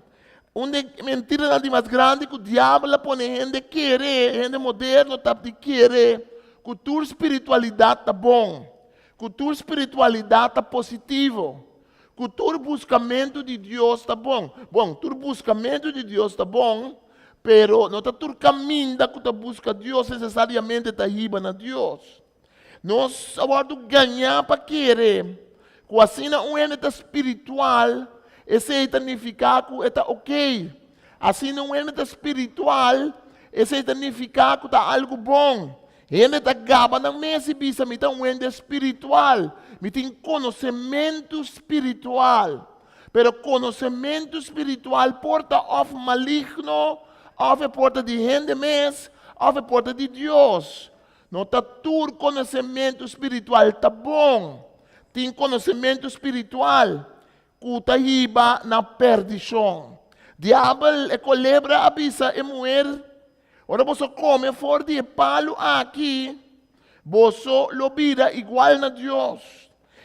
Un di e mentiranan di mas grandi ku diabel a pone hende kere, hende moderno ta di kere ku tur spiritualidat ta bon. Ku tur spiritualidat ta positivo, ku tur buskamentu di Dios ta bon. Bon, tur buskamentu di Dios ta bon, Pero no ta tur kaminda ku ta buska Dios nesesariamente ta hiba na Dios. Nos a wòrdu gañá pa kere ku asina un hende ta spiritual, esei ta nifiká ku e ta okey. Asina un hende ta spiritual, esei ta nifiká ku ta algu bon. Hende ta gaba nan mes i bisa, Mi ta un hende spiritual, mi tin konosementu spiritual. Pero konosementu spiritual por ta òf maligno, òf e por ta di hende mes, òf e por ta di Dios. No ta tur konosementu spiritual ta bon. Tin konosementu spiritual ku ta hiba na pèrdishon. Diabel, e kolebra, a bisa e muher, Ora boso kome for di e palu aki, boso lo bira igual na Dios.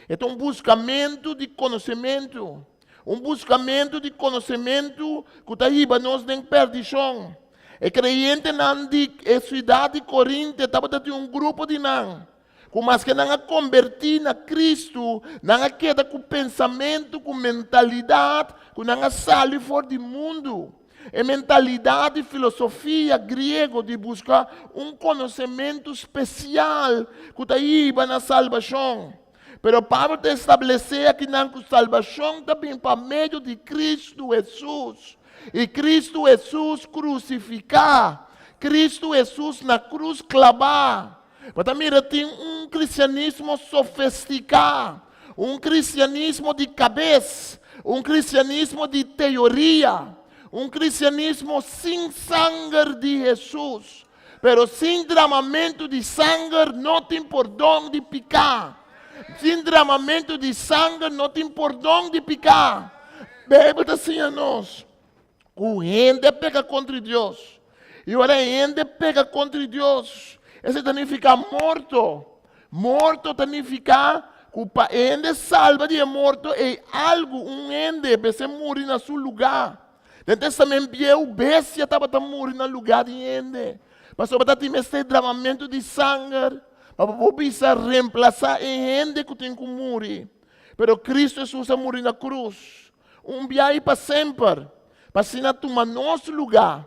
E ta un buskamentu di konosementu, un buskamentu di konosementu ku ta hiba nos den pèrdishon. E kreyentenan di e siudat di Korinte tabata tin un grupo di nan ku maske nan a kombertí na Kristu, nan a keda ku pensamentu, ku mentalidat ku nan a sali for di mundu. E mentalidat di filosofia griego di buska un konosementu spesial ku ta hiba na salbashon. Pero Pablo ta establesé akinan ku salbashon ta bin pa medio di Kristu Hesus, i Kristu Hesus krusifiká, Kristu Hesus na krus klabá. Bo ta mira tin un kristianismo sofestiká, un kristianismo di kabes, un kristianismo di teoria, un kristianismo sin sanger di Hesus. Pero sin dramamentu di sanger no tin pordon di piká. Sin dramamentu di sanger no tin pordon di piká. Beibel ta siña nos ku hende a peka kontra Dios. I ora hende peka kontra Dios, esei ta nifiká morto. Morto ta nifiká ku pa e hende salba di e morto ei, algu, un hende, mester muri na su lugá. Den Testament Bieu, bestia tabata muri na lugá di hende, pasobra tabatin mester dramamentu di sanger pa bo por bisa remplasá e hende ku tin ku muri. Pero Kristu Hesus a muri na krus, un bia i pa semper, pa asina tuma nos lugá.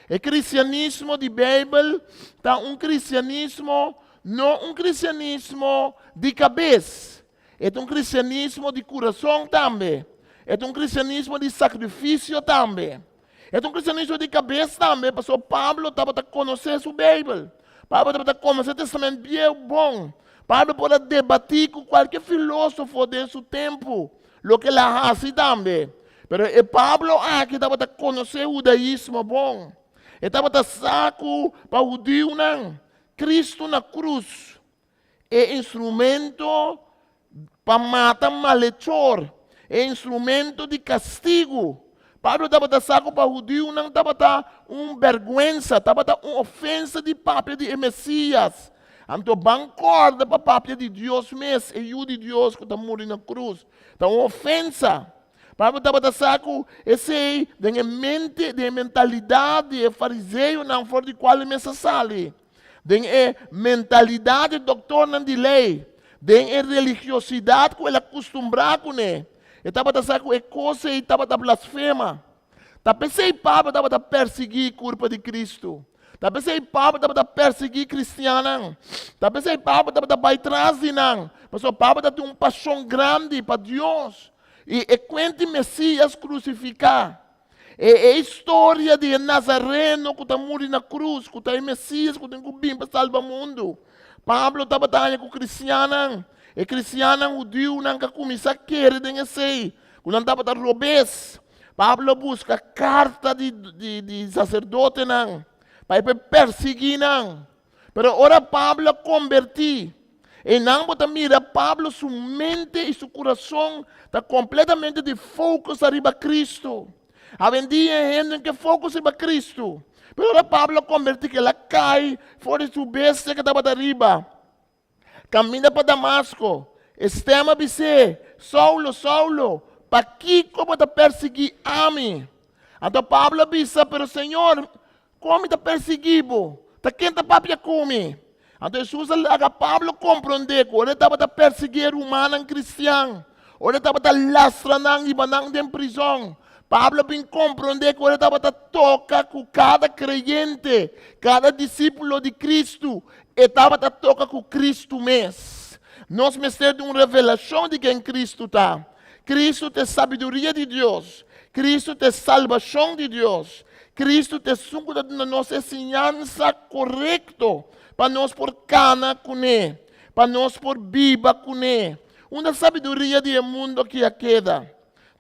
E kristianismo di Beibel ta un kristianismo, no un kristianismo di kabes. E ta un kristianismo di kurason tambe. E ta un kristianismo di sakrifisio tambe. E ta un kristianismo di kabes tambe, pasobra Pablo tabata konosé su Beibel. Pablo tabata konosé Testament Bieu bon. Pablo por a debatí ku kualke filósofo den su tempu, loke el a hasi tambe. Pero e Pablo aki tabata konosé hudaismo bon. E tabata sa ku pa hudiunan, Kristu na krus E instrumento pa mata malechor, e instrumento di kastigu. Pablo tabata sa ku pa hudiunan tabata un bèrgwensa, tabata un ofensa di papia di e Mesías. Anto ban kòrda pa papia di Dios mes, e Yu di Dios ku ta muri na krus, ta un ofensa. Pablo tabata sa ku esei den e mente, den e mentalidat di e fariseonan for di kual e mes a sali. Den e mentalidat di doktornan di lei, den e religiosidat ku el a kustumbrá kuné, e tabata sa ku e kos ei tabata blasfema. Ta p'esei Pablo tabata persiguí kurpa di Kristu. Ta p'esei Pablo tabata persiguí kristiannan. Ta p'esei Pablo tabata bai tras di nan, pasobra Pablo tabatin un pashon grandi pa Dios i e kuenti Mesias krusifiká. E e historia di e Nazareno ku ta muri na krus, ku ta e Mesias ku tin ku bin pa salba mundu. Pablo tabata haña ku kristiannan, e kristiannan hudiunan ka kuminsá kere den esei, ku nan tabata robes. Pablo a buska karta di di di saserdotenan pa e por persiguí nan. Pero ora Pablo a kombertí, einan bo ta mira Pablo su mente i su kurason ta kompletamente di focus ariba Kristu. Awendia e hende no ke focus riba Kristu. Pero ora Pablo a kombertí kel a kai for di su bestia ku tabata riba kaminda pa Damasko, e stèm a bis'é, Saulo, Saulo, pakiko bo ta persiguí ami? Anto Pablo a bisa, Pero Señor, Kon mi ta persiguí bo? Ta ken ta papia ku mi? Anto Hesus a laga Pablo komprondé ku ora e tabata persiguí e rumannan kristian, ora e tabata lastra nan, hiba nan den prizòn, Pablo a bin komprondé ku ora e tabata toka ku kada kreyente, kada disípulo di Kristu, e tabata toka ku Kristu mes. Nos mester di un revelashon di ken Kristu ta. Kristu ta e sabiduria di Dios. Kristu ta e salbashon di Dios. Kristu ta esun ku ta duna nos e siñansa korekto pa nos por kana kuné, pa nos por biba kuné. Unda sabiduria di e mundu aki a keda?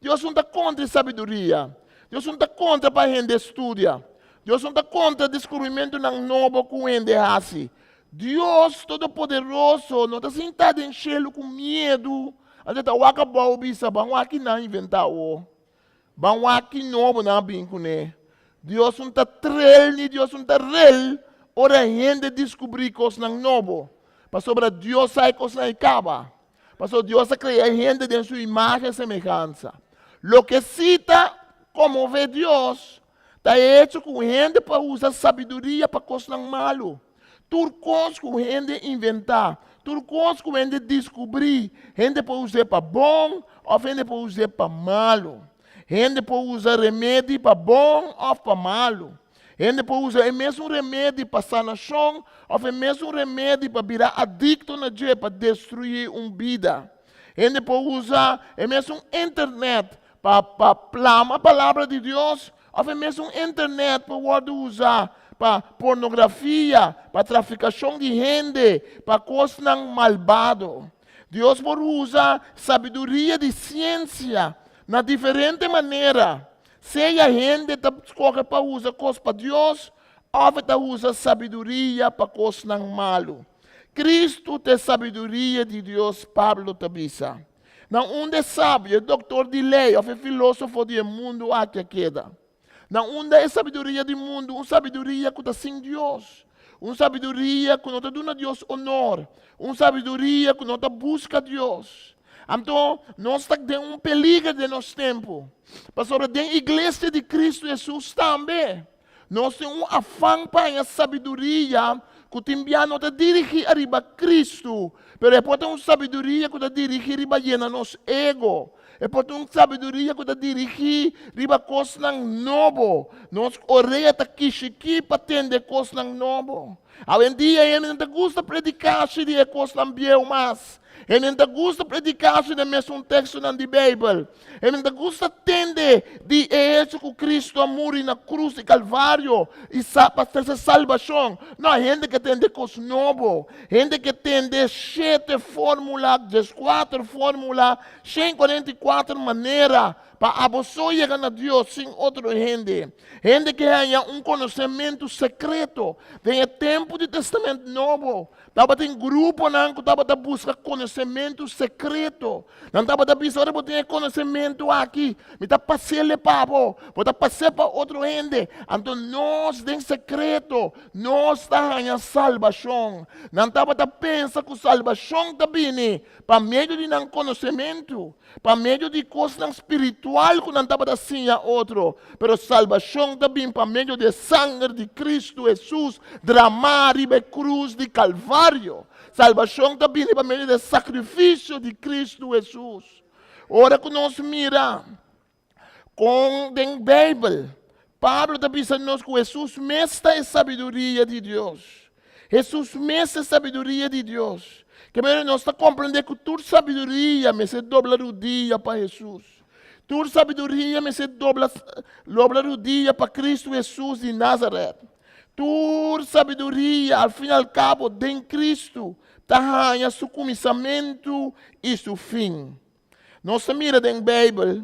Dios no ta kontra e sabiduria. Dios no ta kontra pa hende studia. Dios no ta kontra deskubrimentunan nobo ku hende hasi. Dios Todopoderoso no ta sintá den shelu ku miedu, anto e ta wak abou bisa, Ban wak ki nan inventá awor. Ban wak ki nobo nan a bin kuné. Dios no ta trel ni Dios no ta rel ora hende diskubrí kosnan nobo, pasobra Dios sa e kosnan ei kaba. Pasobra Dios a krea hende den su imágen i semehansa. Loke sí ta konmové Dios ta e echo ku hende por usa sabiduria pa kosnan malu. Tur kos ku hende inventá, tur kos ku hende diskubrí, hende por us'é pa bon òf hende por us'é pa malu. Hende por usa remedi pa bon òf pa malu. Hende por usa e mesun remedi pa sanashon òf e mesun remedi pa bira adikto na dje pa destruí un bida. Hende por usa e mesun internet pa pa plama palabra di Dios òf e mesun internet por wòrdu usá pa pornografia, pa trafikashon di hende, pa kosnan malbado. Dios por usa sabiduria di siensia na diferente manera. Sea hende ta skohe pa usa kos pa Dios òf e ta usa sabiduria pa kosnan malu. Kristu ta e sabiduria di Dios, Pablo ta bisa. Na unda e sabio, e doktor di lei òf e filósofo di e mundu aki a keda? Na unda e sabiduria di mundu, un sabiduria ku ta sin Dios, un sabiduria ku no ta duna Dios onor, un sabiduria ku no ta buska Dios? Anto, nos ta den un peliger den nos tempu, pasobra den Iglesia di Cristo Jesus tambe, nos tin un afan pa haña sabiduria ku tin bia no ta dirigí ariba Cristo, pero e por ta un sabiduria ku ta dirigí riba yena nos ego, e por ta un sabiduria ku ta dirigí riba kosnan nobo. Nos orea ta kishikí pa tende kosnan nobo. Awendia hende no ta gusta prediká shi di e kosnan bieu mas. Hende no ta gusta prediká shi den mesun tekstonan di Beibel. Hende no ta gusta tende di e hecho ku Kristu a muri na krus di Kalvario i sa pa trese salbashon. No, hende ke tende kos nobo. Hende ke tende shete fórmula, dieskuater fórmula, 144 manera pa abo so yega na Dios sin otro hende. Hende ke haña un konosementu sekreto. Den e tempu di Testament Nobo, tabatin gruponan ku tabata buska konosementu sekreto. Nan tabata bisa, Ora bo tin e konosementu aki, mi ta pas'el pa bo, bo ta pas'é pa otro hende. Anto nos den sekreto, nos ta haña salbashon. Nan tabata pensa ku salbashon ta bini pa medio di nan konosementu. Pa medio di kosnan spiritual ku nan tabata siña otro, pero salbashon ta bin pa medio di e sanger di Kristu Hesus dramá riba e krus di Kalvario. Salbashon ta bini pa medio di e sakrifisio di Kristu Hesus. Ora ku nos mira kon den Beibel Pablo ta bisa nos ku Hesus mes ta e sabiduria di Dios. Hesus mes ta e sabiduria di Dios. Ke manera nos ta komprendé ku tur sabiduria mester dobla rudia pa Hesus. Tur sabiduria mester dobla dobla rudia pa Kristu Hesus di Nazaret. Tur sabiduria al fin al kabo den Kristu ta haña su kuminsamentu i su fin. Nos ta mira den Beibel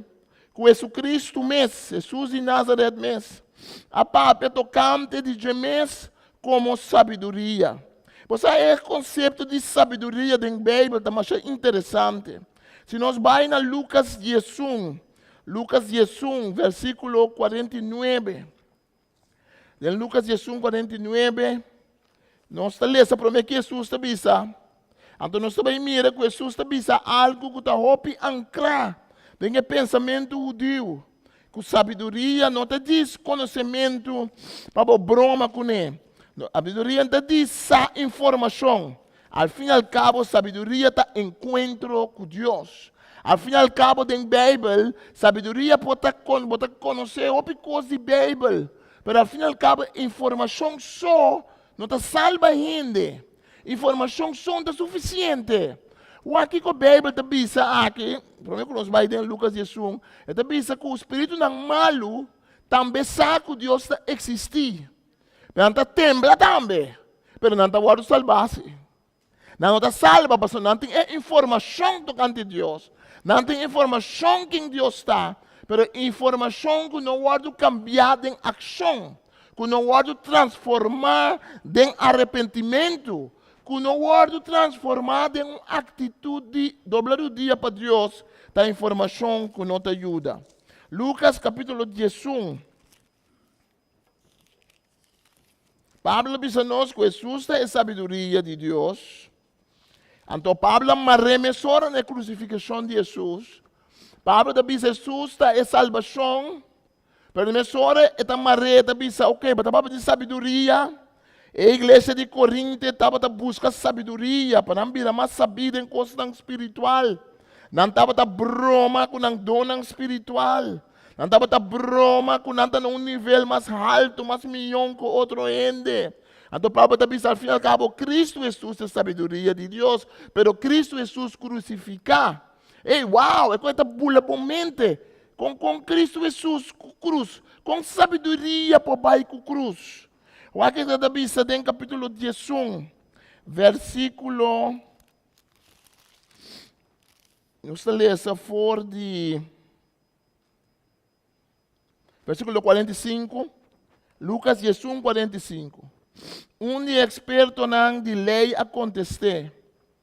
ku Hesukristu mes, Hesus di Nazaret mes, a papia tokante di dje mes komo sabiduria. Bo sa e konsepto di sabiduria den Beibel ta masha interesante. Si nos bai na Lukas 11, Lukas 11, versíkulo 49. Den Lucas 11, 49, nos ta lesa promé ku Hesus ta bisa. Anto nos ta bai mira ku Hesus ta bisa algu ku ta hopi ankrá den e pensamentu hudiu, ku sabiduria no ta djis konosementu pa bo broma kuné. Sabiduria no ta djis sa informashon. Al fin i al kabo, sabiduria ta enkuentro ku Dios. Al fin i al kabo den Beibel, sabiduria por ta kon, bo ta konosé hopi kos di Beibel, pero al fin i al kabo informashon so no ta salba hende. Informashon so no ta sufisiente. Wak kiko Beibel ta bisa aki, promé ku nos bai den Lukas 11, e ta bisa ku spiritunan malu tambe sa ku Dios ta eksistí. Pero nan ta tembla tambe, pero nan ta wòrdu salbá sí. Nan no ta salba pasobra nan tin e informashon tokante Dios. Nan tin informashon ken Dios ta, pero informashon ku no wòrdu kambiá den akshon, ku no wòrdu transformá den arepentimentu, ku no wòrdu transformá den un aktitut di dobla rudia pa Dios, ta informashon ku no ta yuda. Lukas kapítulo 11. Pablo a bisa nos ku Hesus ta e sabiduria di Dios. Anto Pablo a mar'é mesora na e krusifikashon di Hesus. Pablo ta bisa Hesus ta e salbashon, pero mesora e ta mar'é, e ta bisa, ok, bo ta papia di sabiduria. E iglesia di Korinte tabata buska sabiduria pa nan bira mas sabí den kosnan spiritual. Nan tabata broma ku nan donnan spiritual. Nan tabata broma ku nan ta na un nivel mas haltu, mas miyon ku otro hende. Anto Pablo ta bisa al fin al kabo, Kristu Hesus ta e sabiduria di Dios, pero Kristu Hesus krusifiká. Ey, wow, e kos ta bula bo mente. Kon kon Kristu Hesus ku krus? Kon sabiduria por bai ku krus? Wak e ta bisa den kapítulo 11, versíkulo Nos ta lesa for di versíkulo 45, Lukas 11, 45. Un di e ekspertonan di lei a kontest'é,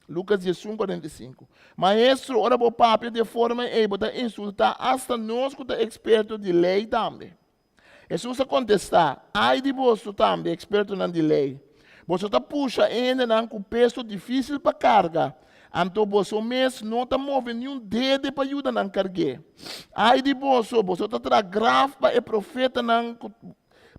Lukas 11, 45, Maestro, ora bo papia di e forma ei, bo ta insultá asta nos ku ta eksperto di lei tambe. Hesus a kontestá, Ai di boso tambe, ekspertonan di lei! Boso ta pusha e hendenan ku peso difísil pa karga, anto boso mes no ta move niun dede pa yuda nan karg'é. Ai di boso! Boso ta traha graf pa e profetanan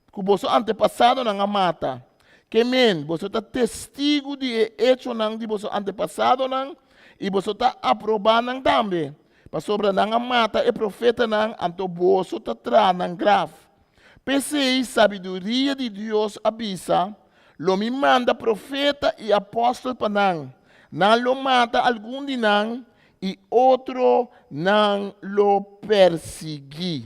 ku boso antepasadonan a mata. Ke men, boso ta testigu di e echonan di boso antepasadonan i boso ta aprobá nan tambe. Pasobra nan a mata e profetanan, anto boso ta traha nan graf. P'esei sabiduria di Dios a bisa, Lo mi manda profeta i apòstel pa nan. Nan lo mata algun di nan, i otro nan lo persiguí.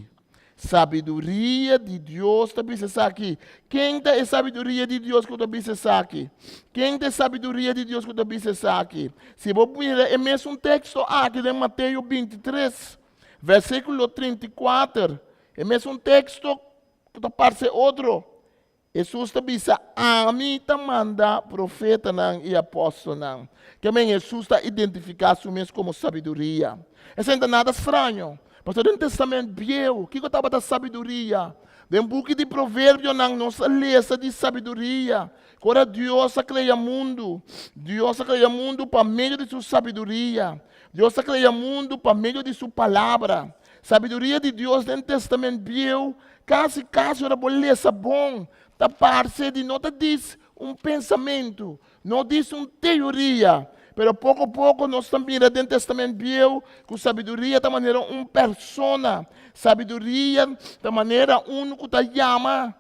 Sabiduria di Dios ta bisa esaki. Ken ta e sabiduria di Dios ku ta bisa esaki? Ken ta e sabiduria di Dios ku ta bisa esaki? Si bo mira e mesun teksto aki den Mateo 23, versíkulo 34, e mesun teksto ku ta parse otro, Hesus ta bisa, Ami ta manda profetanan i apòstelnan. Ke men Hesus ta identifiká su mes komo sabiduria. Esei no ta nada straño, pasobra den Testament Bieu, kiko tabata sabiduria? Den buki di Proverbionan nos a lesa di sabiduria. Ku ora Dios a krea mundu, Dios a krea mundu pa medio di su sabiduria. Dios a krea mundu pa medio di su palabra. Sabiduria di Dios den Testament Bieu Kasi kasi ora bo lesa bon, ta parse di no ta dis un pensamentu, no dis un teoria, pero poko poko nos ta mira den Testament Bieu ku sabiduria ta manera un persona, sabiduria ta manera unu ku ta yama.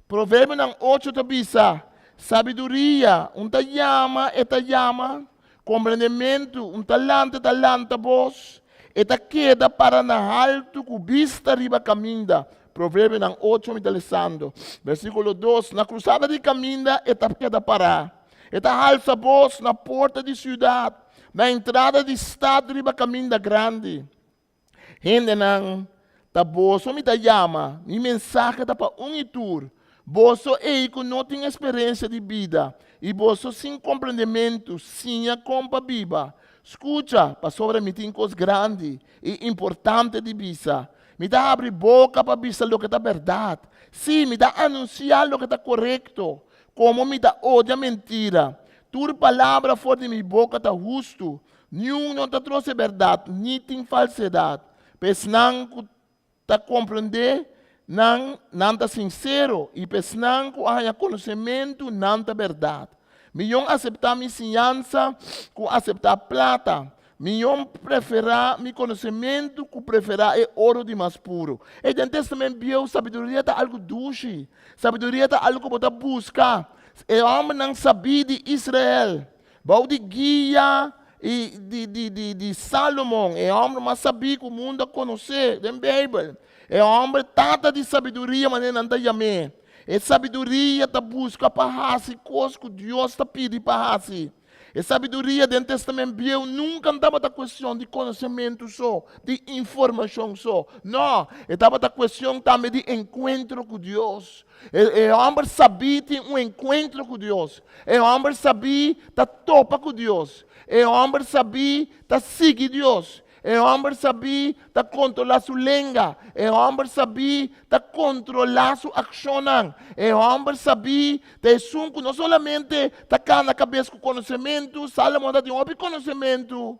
Proverbionan ocho ta bisa, Sabiduria, un ta yama, e ta yama, komprendementu, un ta lanta, e ta lanta bos, e ta keda para na haltu ku bista riba kaminda. Proverbionan ocho mi ta lesando. Versíkulo dos, Na krusada di kaminda e ta keda pará, e ta halsa bos na porta di siudat, na entrada di stat riba kaminda grandi. Hendenan, ta boso mi ta yama, mi mensahe ta pa un i tur, boso ei ku no tin eksperensia di bida i boso sin komprendementu, siña kon pa biba. Skucha, pasobra mi tin kos grandi i importante di bisa. Mi ta habri boka pa bisa loke ta bèrdat, sí, mi ta anunsiá loke ta korekto. Komo mi ta odia mentira, tur palabra for di mi boka ta hustu. Niun no ta trose bèrdat ni tin falsedat. Pa esnan ku ta komprendé nan, nan ta sinsero, i pa esnan ku a haña konosementu, nan ta bèrdat. Miyon aseptá mi siñansa ku aseptá plata. Mihó preferá mi konosementu ku preferá e oro di mas puru. Ei den Testament Bieu sabiduria ta algu dushi. Sabiduria ta algu ku bo ta buska. E hòmbernan sabí di Israel, bou di guia i di di di di Salomon, e hòmber mas sabí ku mundu a konosé den Beibel, e hòmber tata di sabiduria manera nan ta yam'é. E sabiduria ta buska pa hasi kos ku Dios ta pidi pa hasi. E sabiduria den Testament Bieu nunka no tabata kuestion di konosementu so, di informashon so. No, e tabata kuestion tambe di enkuentro ku Dios. E e hòmber sabí tin un enkuentro ku Dios. E hòmber sabí ta topa ku Dios. E hòmber sabí ta sigui Dios. E hòmber sabí ta kontrolá su lenga. E hòmber sabí ta kontrolá su akshonnan. E hòmber sabí ta esun ku no solamente ta kana kabes ku konosementu, Sálomon ta tin hopi konosementu,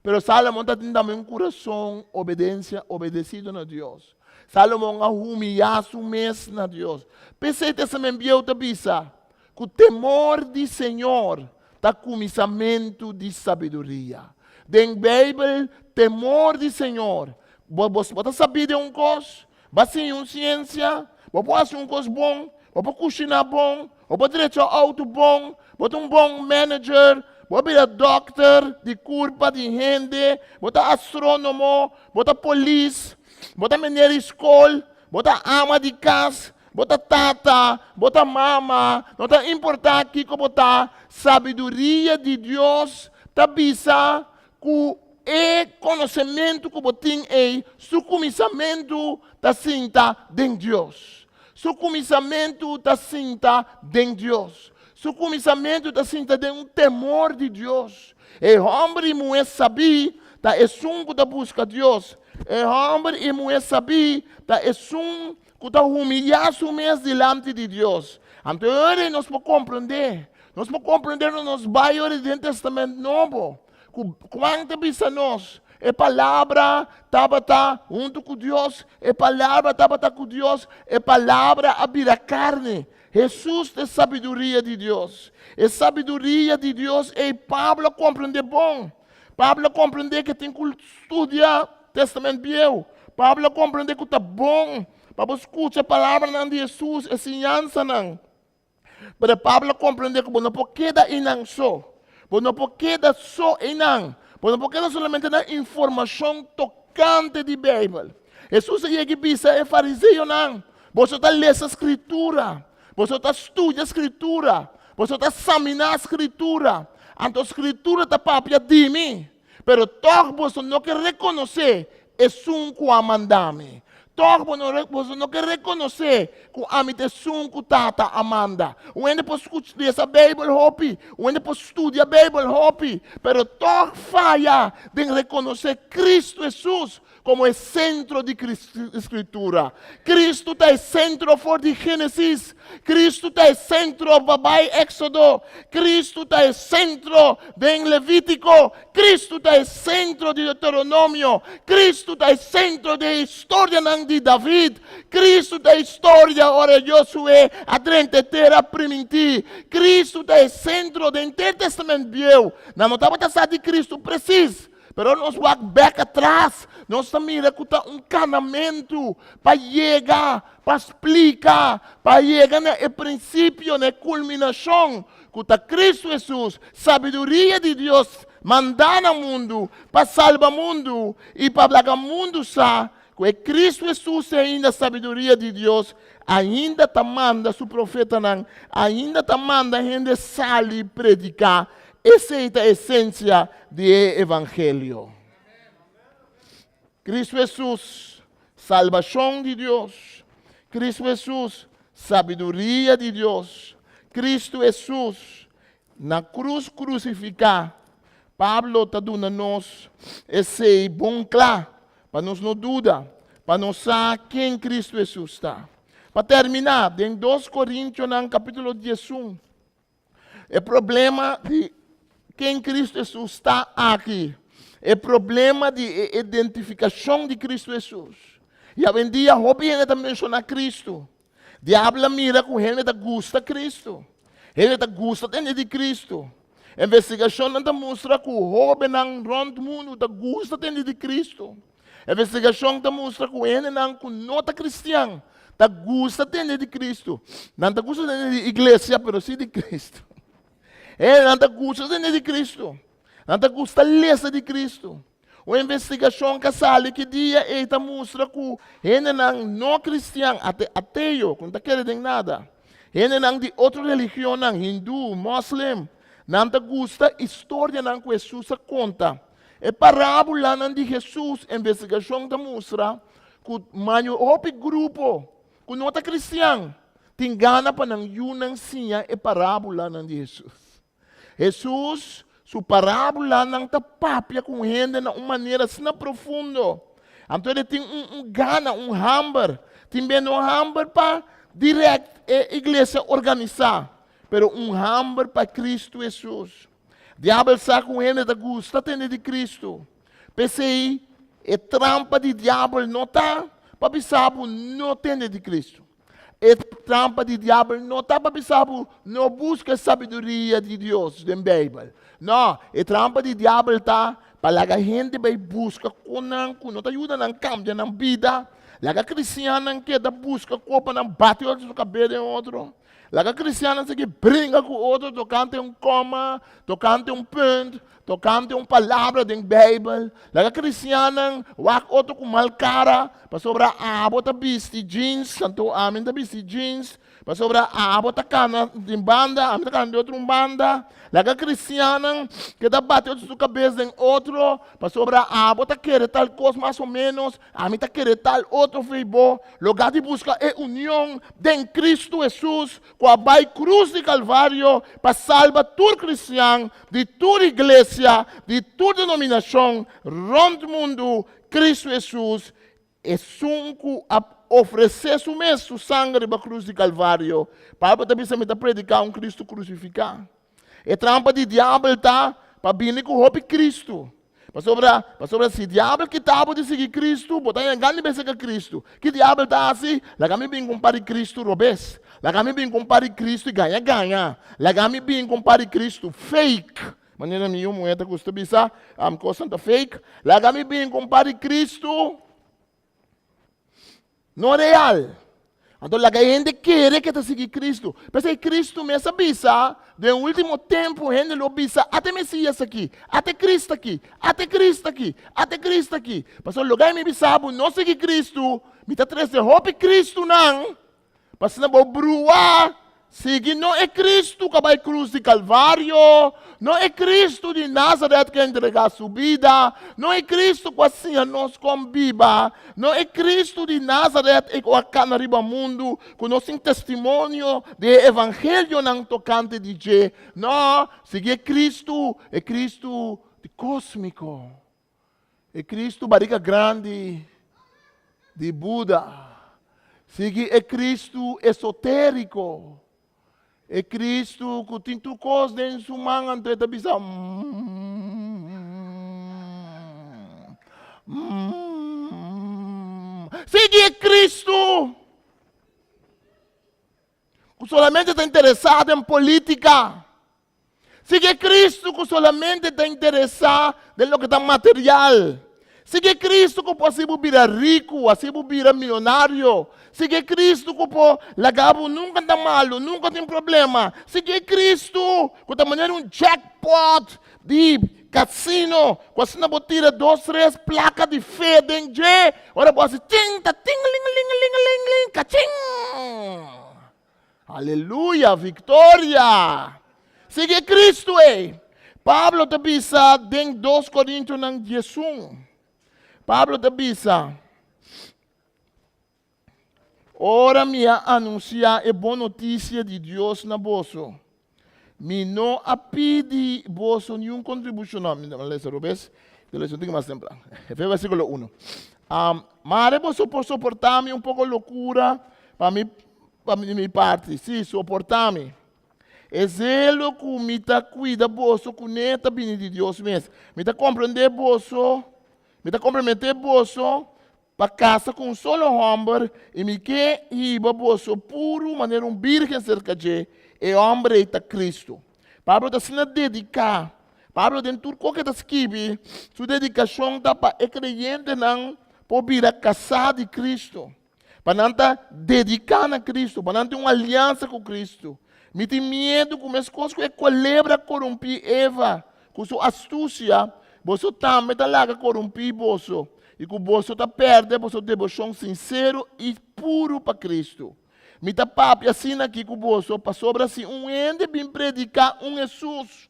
pero Sálomon ta tin tambe un kurason obedensia, obedesido na Dios. Sálomon a humiyá su mes na Dios. P'esei Testament Bieu ta bisa ku temor di Señor ta kuminsamentu di sabiduria. Den Beibel, temor di Señor, bo bo bo ta sabí den un kos, bo a siña un siensia, bo por hasi un kos bon, bo por kushiná bon, bo por drecha outo bon, bo ta un bon manager, bo a bira dòkter di kurpa di hende, bo ta astrónomo, bo ta polis, bo ta meneer di skol, bo ta ama di kas, Bo ta tata, bo ta mama, no ta importá kiko bo ta, sabiduria di Dios ta bisa ku e konosementu ku bo tin ei, su kuminsamentu ta sinta den Dios. Su kuminsamentu ta sinta den Dios. Su kuminsamentu ta sinta den un temor di Dios. E hòmber i muhé sabí ta esun ku ta buska Dios. E hòmber i muhé sabí ta esun ku ta humiliá su mes dilanti di Dios. Anto e ora ei nos por komprondé, nos por komprondé no nos bai ora den Testament Nobo, ku Juan ta bisa nos, e Palabra tabata huntu ku Dios, e Palabra tabata ku Dios, e Palabra a bira karni. Hesus ta e sabiduria di Dios. E sabiduria di Dios ei Pablo a komprondé bon. Pablo a komprondé ku e tin ku studia Testament Bieu. Pablo a komprondé ku ta bon pa bo skucha palabranan di Hesus, e siñansanan. Pero Pablo a komprondé ku bo no por keda einan so. Bo no por keda so einan. Bo no por keda solamente na informashon tokante di Beibel. Hesus a yega i bisa e fariseonan, Boso ta lesa Skritura, boso ta studia Skritura, boso ta saminá Skritura, anto Skritura ta papia di mi, pero tòg boso no ke rekonosé esun ku a manda mi. Tòg bo no boso no ke rekonosé ku ami ta esun ku Tata a manda. Un hende por skucha lesa Beibel hopi, un hende por studia Beibel hopi, pero tòg faya den rekonosé Kristu Hesus komo e sentro di Skritura. Kristu ta e sentro for di Génesis. Kristu ta e sentro pa bai Éksodo. Kristu ta e sentro den Levítiko. Kristu ta e sentro di Deuteronomio. Kristu ta e sentro di e historianan di David. Kristu ta e historia ora Josué a drenta e tera primintí. Kristu ta e sentro den henter Testament Bieu. Nan no tabata sa di Kristu presis. Pero ora nos wak bek atras, nos ta mira ku ta un kanamentu pa yega, pa splika, pa yega na e prinsipio, na e kulminashon, ku ta Kristu Hesus, sabiduria di Dios mandá na mundu pa salba mundu i pa laga mundu sa ku e Kristu Hesus e ainda sabiduria di Dios, ainda ta manda su profetanan, ainda ta manda hende sali prediká. Esei ta esensia di e evangelio. Kristu Hesus, salbashon di Dios. Kristu Hesus, sabiduria di Dios. Kristu Hesus, na krus krusifiká. Pablo ta duna nos esei bon kla, pa nos no duda, pa nos sa ken Kristu Hesus ta. Pa terminá, den dos Korintionan kapítulo 11, E problema di ken Kristu Hesus ta aki, e problema di e identifikashon di Kristu Hesus. I awendia hopi hende ta menshoná Kristu. Diabel a mira ku hende ta gusta Kristu. Hende ta gusta tende di Kristu. Investigashonnan ta mustra ku hóbennan rònt mundu ta gusta tende di Kristu. Investigashon ta mustra ku hendenan ku no ta kristian ta gusta tende di Kristu. Nan ta gusta tende di iglesia, pero si di Kristu. Hendenan ta gusta tende di Kristu. Nan ta gusta lesa di Kristu. Un investigashon ku a sali ki dia ei ta mustra ku hendenan no kristian, ate ateo, ku no ta kere den nada, hendenan di otro religionnan, hindú, mòslem, nan ta gusta istorianan ku Hesus a konta. E parábulanan di Hesus, investigashon ta mustra ku mayo hopi grupo ku no ta kristian tin gana pa nan yunan siña e parábulanan di Hesus. Hesus su parábulanan ta papia ku un hende na un manera asina profundo. Anto e tin un un gana, un hamber. Tin bia no hamber pa dirèkt e iglesia organisá, pero un hamber pa Kristu Hesus. Diabel sa ku un hende ta gusta tende di Kristu. P'esei e trampa di diabel no ta pa bisa bo no tende di Kristu. E trampa di diabel no ta pa bisa bo no buska e sabiduria di Dios den Beibel. No, e trampa di diabel ta pa laga hende bai buska konan ku no ta yuda nan kambia nan bida, laga kristiannan keda buska ko pa nan bati otro su kabes den otro, laga kristiannan sigui bringa ku otro tokante un koma, tokante un punt, Tokante un palabra den Beibel, laga kristiannan wak otro ku mal kara, pasobra abo ta bisti jeans, anto ami ta bisti jeans, pasobra abo ta kana di un banda, ami ta kana di otro un banda. Laga kristiannan keda bati otro su kabes den otro, pasobra abo ta kere tal kos mas o ménos, ami ta kere tal otro fei bo. Lugá di buska e union den Kristu Hesus, ku a bai krus di Kalvario pa salba tur kristian di tur iglesia, di tur denominashon rònt mundu, Kristu Hesus, esun ku a ofresé su mes, su sanger riba krus di Kalvario. Pablo ta bisa, Mi ta prediká un Kristu krusifiká. E trampa di diabel ta pa bini ku hopi Kristu. Pasobra, pasobra si diabel kita bo di sigui Kristu, bo ta haña gana di bese ka Kristu. Ki diabel ta hasi? Laga mi bin ku un par di Kristu robes. Laga mi bin ku un par di Kristu i gaña gaña. Laga mi bin ku un par di Kristu fake. Manera mi yu muhé ta gusta bisa, kosnan ta fake. Laga mi bin ku un par di Kristu No real. Anto laga e hende kere ke ta sigui Kristu. P'esei Kristu mes a bisa, den ultimo tempu hende lo bisa, Ata e Mesias aki, ata e Kristu aki, ata e Kristu aki, ata e Kristu aki. Pasobra loke mi bisa bo, no sigui Kristu, mi ta trese hopi Kristunan pa asina bo brua Sigui no e Cristo cu a bai cruz di Calvario, no e Cristo di Nazaret cu a entrega su bida, no e Cristo cu a siña nos con biba, no e Cristo di Nazaret e cu a cana riba mundu cu nos tin testimonio di e evangelionan tocante di dje. No, sigui e Cristo, e Cristo di cosmico. E Cristo barica grandi di Buda. Sigui e Cristo esotérico. E Cristo cu tin tur cos den su man anto e ta bisa mm, mm. Sigui e Cristo cu solamente ta interesa den politica. Sigui e Cristo ku solamente ta interesá den loke ta material. Sigui e Cristo ku por hasi bo bira riku, hasi bo bira mionario. Sigui e Cristo ku por laga bo nunka ta malu, nunka tin problema. Sigui e Cristo ku ta manera un jackpot di kasino, ku asina bo tira dos tres plaka di fe den dje, ora bo hasi ting ta ting-ling-ling-ling-ling-ling, kaching! Aleluya, viktoria! Sigui Kristu ei. Pablo ta bisa den 2 Korintionan 11. Pablo ta bisa, Ora mi a anunsiá e bon notisia di Dios na boso, mi no a pidi boso niun kontribushon. No, mi a lesa robes, mi a lesa un tiki mas tempran. Versíkulo 1. Um, mare boso por soportá mi un poko lokura pa mi Pa mi parti, sí, soportá mi. E zelo ku mi ta kuida boso kuné ta bini di Dios mes. Mi ta komprendé boso, mi ta komprometé boso pa kasa ku un solo hòmber i mi ke hiba boso puru manera un bírgen serka dje, e hòmber ei ta Kristu. Pablo ta asina dediká. Pablo den tur kos ku e ta skibi, su dedikashon ta pa e kreyentenan por bira kasá di Kristu, pa nan ta dediká na Kristu, pa nan tin un aliansa ku Kristu. Mi tin miedu ku meskos ku e kolebra a korumpí Eva ku su astusia, boso tambe ta laga korumpí boso i ku boso ta pèrdè boso deboshon sinsero i puru pa Kristu. Mi ta papia asina aki ku boso pasobra si un hende bin prediká un Hesus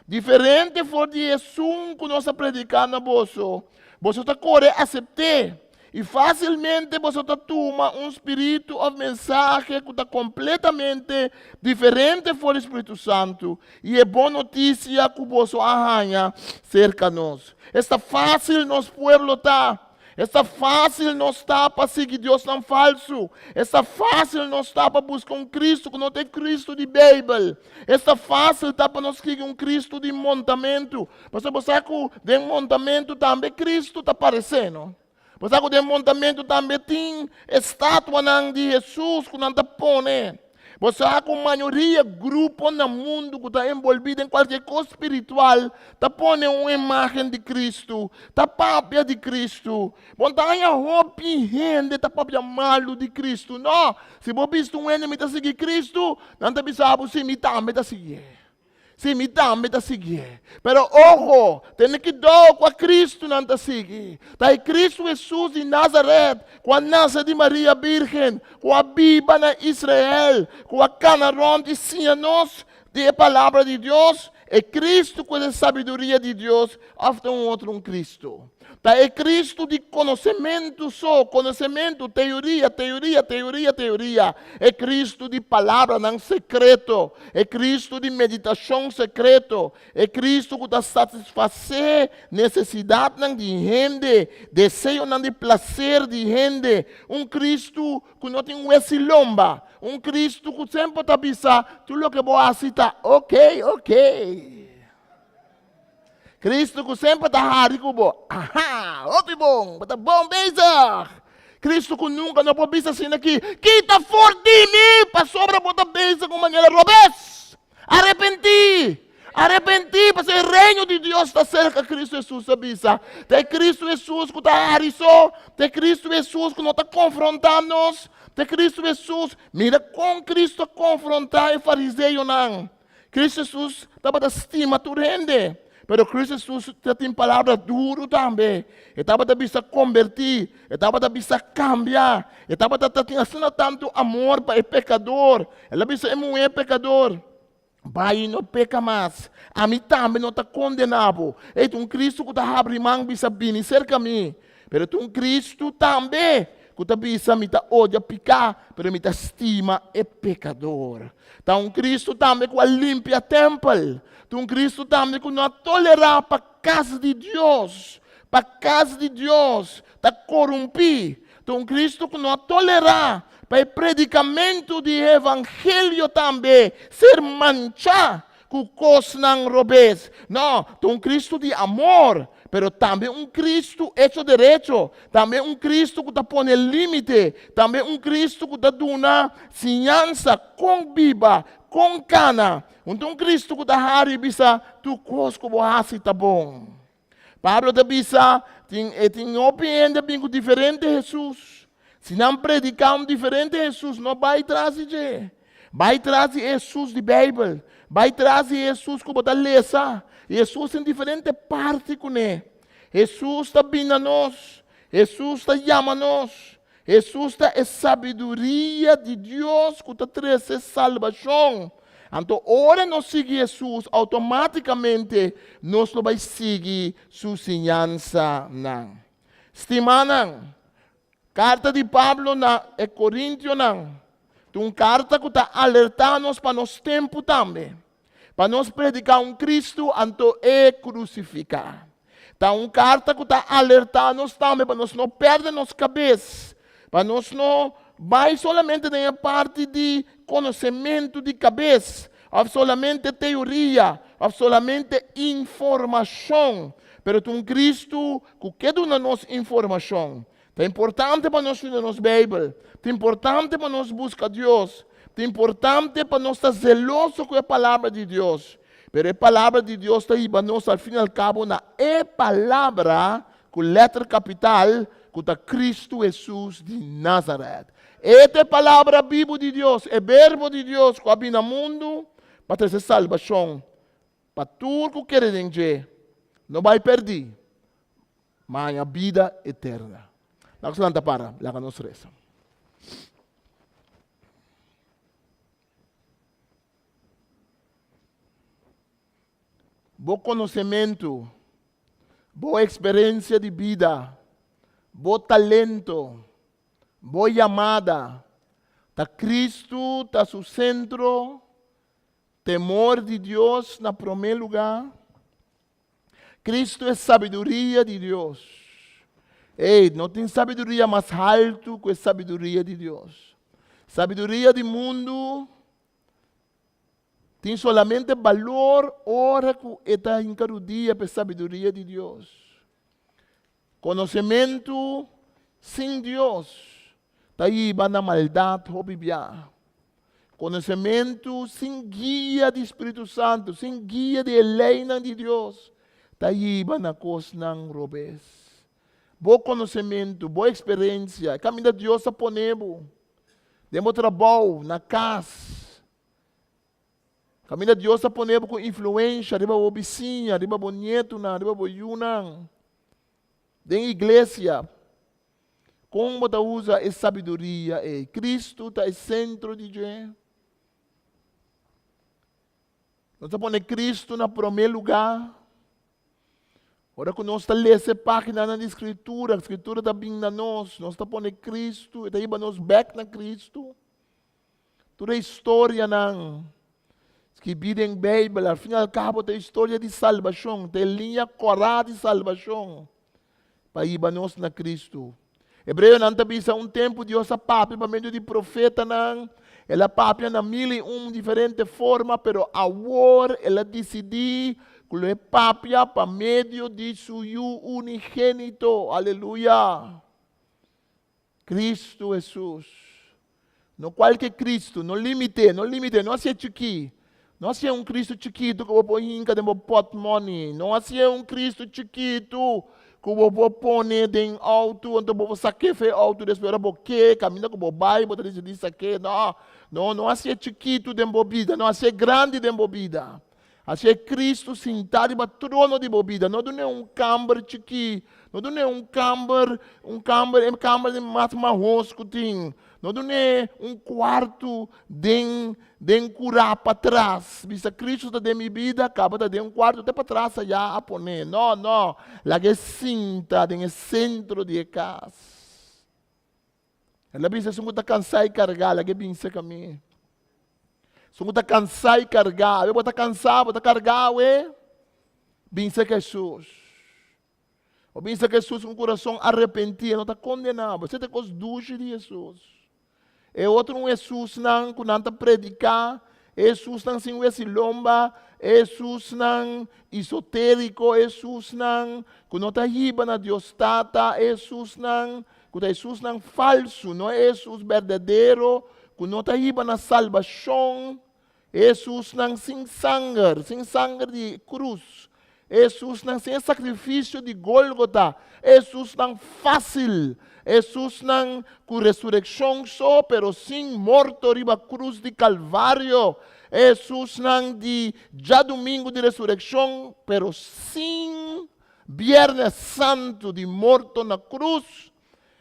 diferente for di esun ku nos a prediká na boso, boso ta kore asept'é, i fásilmente boso ta tuma un spiritu òf mensahe ku ta kompletamente diferente for di spiritu santu i e bon notisia ku boso a haña serka nos. Esta fásil nos pueblo ta! Esta fásil nos ta pa sigui diosnan falsu! Esta fásil nos ta pa buska un Kristu ku no ta e Kristu di Beibel! Esta fásil ta pa nos sigui un Kristu di montamentu! Pasobra bo sa ku den montamentu tambe Kristu ta paresé, no? Bo sa ku den montamentu tambe tin estatuanan di Hesus ku nan ta pone. Bo sa ku mayoria grupo na mundu ku ta enbolbí den kualke kos spiritual ta pone un imágen di Kristu, ta papia di Kristu. Bo no ta haña hopi hende ta papia malu di Kristu. No! Si bo bista un hende mi ta sigui Kristu, nan ta bisa bo, Sí, mi tambe ta siguié. Sí, mi tambe ta siguié. Pero ojo, tene kidou kua Kristu nan ta sigui. Ta e Kristu Hesus di Nazaret, ku a nase di Maria Bírgen, ku a biba na Israel, ku a kana rònt i siña nos di e Palabra di Dios, e Kristu ku e sabiduria di Dios, òf ta un otro un Kristu? Ta e Kristu di konosementu so, konosementu, teoria, teoria, teoria, teoria. E Kristu di palabranan sekreto, e Kristu di meditashon sekreto, e Kristu ku ta satisfasé nesesidatnan di hende, deseonan di plaser di hende, un Kristu ku no tin wesi lomba, un Kristu ku semper ta bisa tur loke bo hasi ta oké, oké. Cristo cu semper ta hari cu bo. Aha, hopi bon, bo ta bon bezig. Cristo cu nunca no por bisa asina aki, kita for di mi, pasobra bo ta bezig un manera robes. Arepentí, arepentí, pasobra e reino di Dios ta cerca, Cristo Jesus a bisa. Ta e Cristo Jesus cu ta hari so, ta e Cristo Jesus cu no ta confronta nos, ta e Cristo Jesus. Mira con Cristo a confronta e fariseonan. Cristo Jesus tabata stima tur hende, pero Cristo Jesus ta tin palabra duru tambe. E tabata bisa kombertí, e tabata bisa kambia, e tabata ta tin asina tantu amor pa e pekador. El a bisa e muhé pekador, Bai i no peka mas, ami tambe no ta kondená bo. Ei ta un Cristo ku ta habri man bisa bini serka mi. Pero ta un Cristo tambe ku ta bisa mi ta odia piká, pero mi ta stima e pekador. Ta un Cristo tambe ku a limpia tèmpel. Ta un Cristo tambe ku no a tolerá pa kas di Dios, pa kas di Dios ta korumpí. Ta un Cristo ku no a tolerá pa e predikamentu di e evangelio tambe ser manchá ku kosnan robes. No, ta un Cristo di amor, pero tambe un Cristo hecho derecho, tambe un Cristo ku ta pone límite, tambe un Cristo ku ta duna siñansa kon biba, kon kana. Un ta un Cristo ku ta hari bisa tur kos ku bo hasi ta bon. Pablo ta bisa, tin e tin hopi hende a bin ku diferente Hesus. Si nan prediká un diferente Hesus, no bai tras di dje. Bai tras di e Hesus di Beibel. Bai tras di e Hesus ku bo ta lesa. Hesus tin diferente parti kuné. Hesus ta bin na nos. Hesus ta yama nos. Hesus ta e sabiduria di Dios ku ta trese salbashon. Anto ora nos sigui Hesus, outomátikamente nos lo bai sigui su siñansanan. Stimánan, karta di Pablo na e Korintionan ta un karta ku ta alertá nos pa nos tempu tambe. Pa nos prediká un Kristu anto e krusifiká. Ta un karta ku ta alertá nos tambe pa nos no pèrdè nos kabes, pa nos no bai solamente den e parti di konosementu di kabes, òf solamente teoria, òf solamente informashon, pero ta un Kristu ku ke duna nos informashon. Ta importante pa nos studia nos Beibel. Ta importante pa nos buska Dios. Ta importante pa nos ta zeloso ku e Palabra di Dios. Pero e Palabra di Dios ta hiba nos al fin i al kabo na e Palabra ku lèter kapital, ku ta Kristu Hesus di Nazaret. E ta e Palabra bibu di Dios, e Berbo di Dios ku a bini na mundu pa trese salbashon pa tur ku kere den dje no bai pèrdí, ma haña bida eterna. Laga nos lanta para, laga nos resa. Bo konosementu, bo eksperensia di bida, bo talento, bo yamada, ta Kristu ta su sentro, temor di Dios na promé lugá. Kristu e sabiduria di Dios. Ey, no tin sabiduria mas haltu ku e sabiduria di Dios. Sabiduria di mundu tin solamente balor ora ku e ta hinka rudia pa e sabiduria di Dios. Konosementu sin Dios ta hiba na maldat hopi bia. Konosementu sin guia di Spiritu Santu, sin guia di e leinan di Dios, ta hiba na kosnan robes. Bo konosementu, bo eksperensia, e kaminda Dios a pone bo, den bo trabou, na kas, kaminda Dios a pone bo ku influensha riba bo bisiña, riba bo nietunan, riba bo yunan, den iglesia. Kon bo ta usa e sabiduria ei? Kristu ta e sentro di dje. Nos ta pone Kristu na promé lugá. Ora ku nos ta lesa e páginanan di Skritura, Skritura ta bin na nos, nos ta pone Kristu, e ta hiba nos bèk na Kristu. Tur e historianan skibí den Beibel, al fin i al kabo ta e historia di salbashon, ta e liña kòrá di salbashon pa hiba nos na Kristu. Hebreonan ta bisa un tempu Dios a papia pa medio di profetanan, el a papia na mil i un diferente forma, pero awor el a disidí ku lo e papia pa medio di su Yu unigénito. Aleluya! Kristu Hesus. No kualke Kristu, no limit'é, no limit'é, no hasié chikí. No hasié un Kristu chikitu ku bo por hinka den bo pòtmòni. No hasié un Kristu chikitu ku bo por pone den outo, anto bo por sak'é for e outo despues ora bo ke, kaminda ku bo bai bo ta disidí sak'é. No, no, no hasié chikitu den bo bida, no hasié grandi den bo bida. Hasié Kristu sintá riba trono di bo bida. No dun'é un kamber chikí, no dun'é un kamber, un kamber, e kamber di mas mahos ku tin. No dun'é un kuartu den, den kurá patras. Bisa Kristu ta den mi bida, kaba ta den un kuartu te patras ayá a pon'é. No, no, lag'é sinta den e sentro di e kas. El a bisa, Esun ku ta kansá i kargá, laga e bin serka mi. Esun ku ta kansá i kargá, awe bo ta kansá, bo ta kargá awe, bin serka Hesus. Bo bin serka Hesus ku un kurason arepentí, e no ta kondená bo. Esei ta e kos dushi di Hesus. E otro un Hesusnan ku nan ta prediká, e Hesusnan sin wesi lomba, e Hesusnan isotériko, e Hesusnan ku no ta hiba na Dios Tata, e Hesusnan ku ta Hesusnan falsu, no e Hesus berdadero, ku no ta hiba na salbashon, e Hesusnan sin sanger, sin sanger di krus, e Hesusnan sin e sakrifisio di Gólgota, e Hesusnan fásil, e Hesusnan ku resurekshon so, pero sin morto riba krus di Kalvario, e Hesusnan di djadumingu di resurekshon, pero sin Biernes Santu di morto na krus,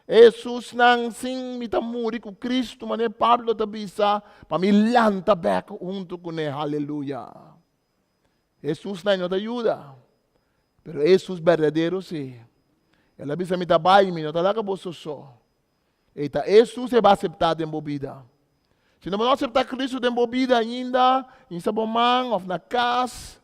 e Hesusnan sin mi ta muri ku Kristu, manera Pablo ta bisa, pa mi lanta bèk huntu kuné. Haleluya! Hesusnan no ta yuda, pero e Hesus berdadero si. El a bisa, Mi ta bai, mi no ta laga boso so. Ei ta Hesus e bo aseptá den bo bida. Si no bo no aseptá Kristu den bo bida ainda, insa bo man òf na kas,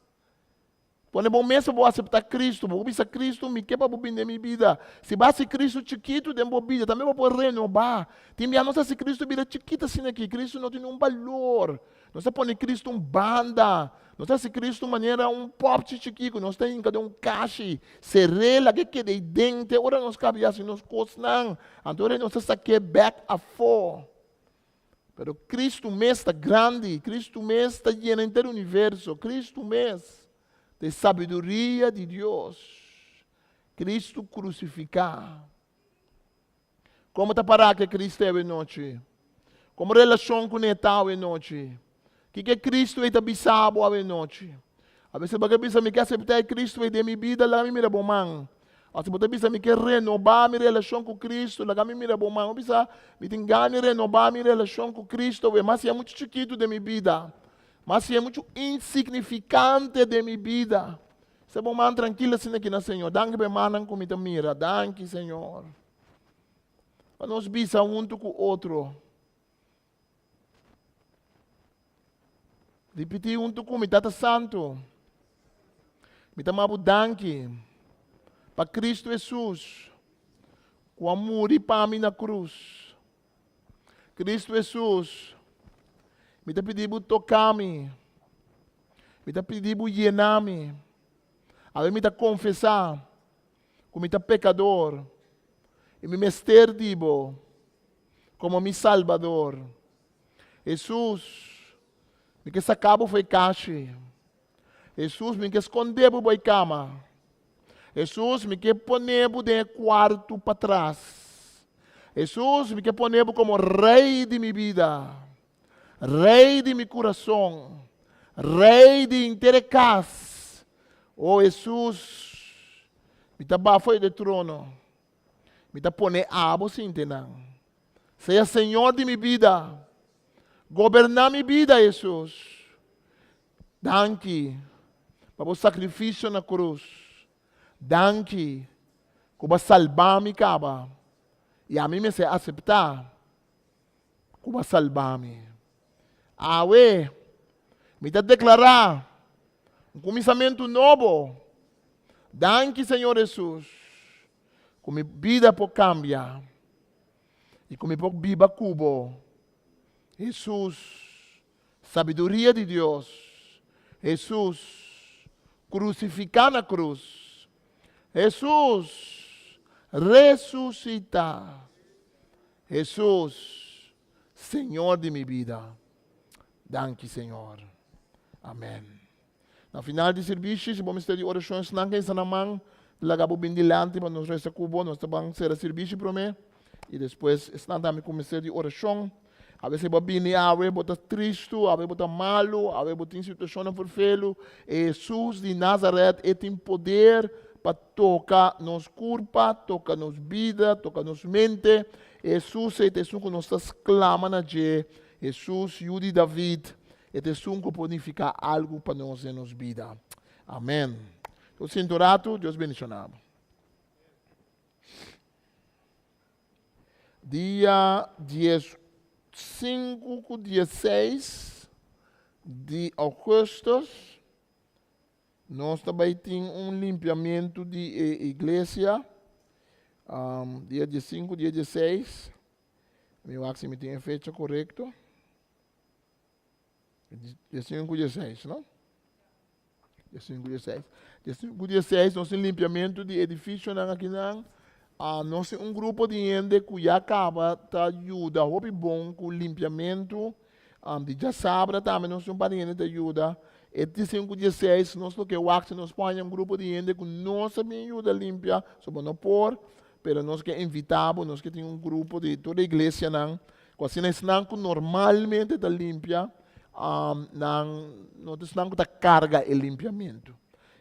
Pone bo mes pa bo aseptá Kristu. Bo por bisa Kristu, Mi ke pa bo bin den mi bida. Si bo hasi Kristu chikitu den bo bida, tambe bo por renobá. Tin bia nos hasi Kristu bira chikitu asina aki. Kristu no tin un balor. Nos a pone Kristu un banda. Nos a hasi Kristu manera un pòpchi chikí ku nos ta hinka den un kashi, ser'é, laga e keda ei den te ora nos kabia hasi nos kosnan. Anto ora nos ta sak'é bèk afó. Pero Cristo mes ta grandi, Cristo mes ta yena henter universo, Cristo mes ta e sabiduria di Dios. Cristo crucifica. Como ta para cu e Cristo awe nochi? Como relacion cu ne ta awe nochi? Kiko e Cristo ei ta bisa bo awe nochi? A veces bo ke bisa mi ke acepta e Cristo ei den mi bida, laga mi mira bo man. Of si bo ta bisa mi ke renoba mi relacion cu Cristo, laga mi mira bo man. Bo bisa mi tin gana di renoba mi relacion cu Cristo awe, mas si e muchu chikitu den mi bida, mas si e muchu insignificante den mi bida. Sa bo man trankil asina aki na Señor. Danki pa e mannan ku mi ta mira. Danki, Señor. Pa nos bisa huntu ku otro. Ripití huntu ku mi, Tata Santu, mi ta maba bo danki pa Kristu Hesus ku a muri pa mi na krus. Kristu Hesus, mi ta pidi bo toka mi. Mi ta pidi bo yena mi. Awe mi ta konfesá ku mi ta pekador i mi mester di bo komo mi Salbador. Hesus, mi ke saka bo for e kashi. Hesus, mi ke skonde bo bo e kama. Hesus, mi ke pone bo den e kuartu patras. Hesus, mi ke pone bo komo Rei di mi bida, Rei di mi kurason, Rei di henter e kas. O Hesus, mi ta baha for di e trono, mi ta pone abo sinti nan. Sea Señor di mi bida. Goberná mi bida, Hesus. Danki pa bo sakrifisio na krus. Danki ku bo a salba mi kaba i ami mester aseptá ku bo a salba mi. Awe mi ta deklará un kuminsamentu nobo. Danki Señor Hesus ku mi bida por kambia i ku mi por biba ku bo. Hesus. Sabiduria di Dios, Hesus krusifiká na krus, Hesus resusitá, Hesus Señor di mi bida. Danki Señor. Amen. Na final di sirbishi, si bo mester di orashon, esnan ku a hisa nan man, laga bo bin dilanti pa nos resa ku bo. Nos ta ban sera sirbishi promé i despues esnan tambe ku mester di orashon. Aves bo a bini awe, bo ta tristu, awe bo ta malu, awe bo tin situashonnan ferfelu. E Hesus di Nazaret e tin poder pa toka nos kurpa, toka nos bida, toka nos mente. E Hesus ei ta esun ku nos ta sklama na dje, Hesus, Yu di David. E ta esun ku por nifiká algu pa nos den nos bida. Amèn. Tot sintu ratu, Dios bendishoná bo. Dia 15 ku 16 di ougùstùs nos ta bai tin un limpiamentu di e iglesia. Dia 15 dia 16. Mi wak si mi tin e fecha korekto. Diesinku ku dieseis, no? Diesinku ku dieseis. Diesinku ku dieseis nos tin limpiamentu di edifisionan akinan. Ah, nos tin un grupo di hende ku ya kaba ta yuda hopi bon ku limpiamentu. Um, di djasabra tambe nos tin un par di hende ta yuda. E diesinku ku dieseis nos lo ke wak si nos por haña un grupo di hende ku nos ta bin yuda limpia, so bo no por, pero nos ke invitá bo, nos ke tin un grupo di tur e iglesianan Ku asina esnan ku normalmente ta limpia, nan no ta esnan ku ta karga e limpiamentu.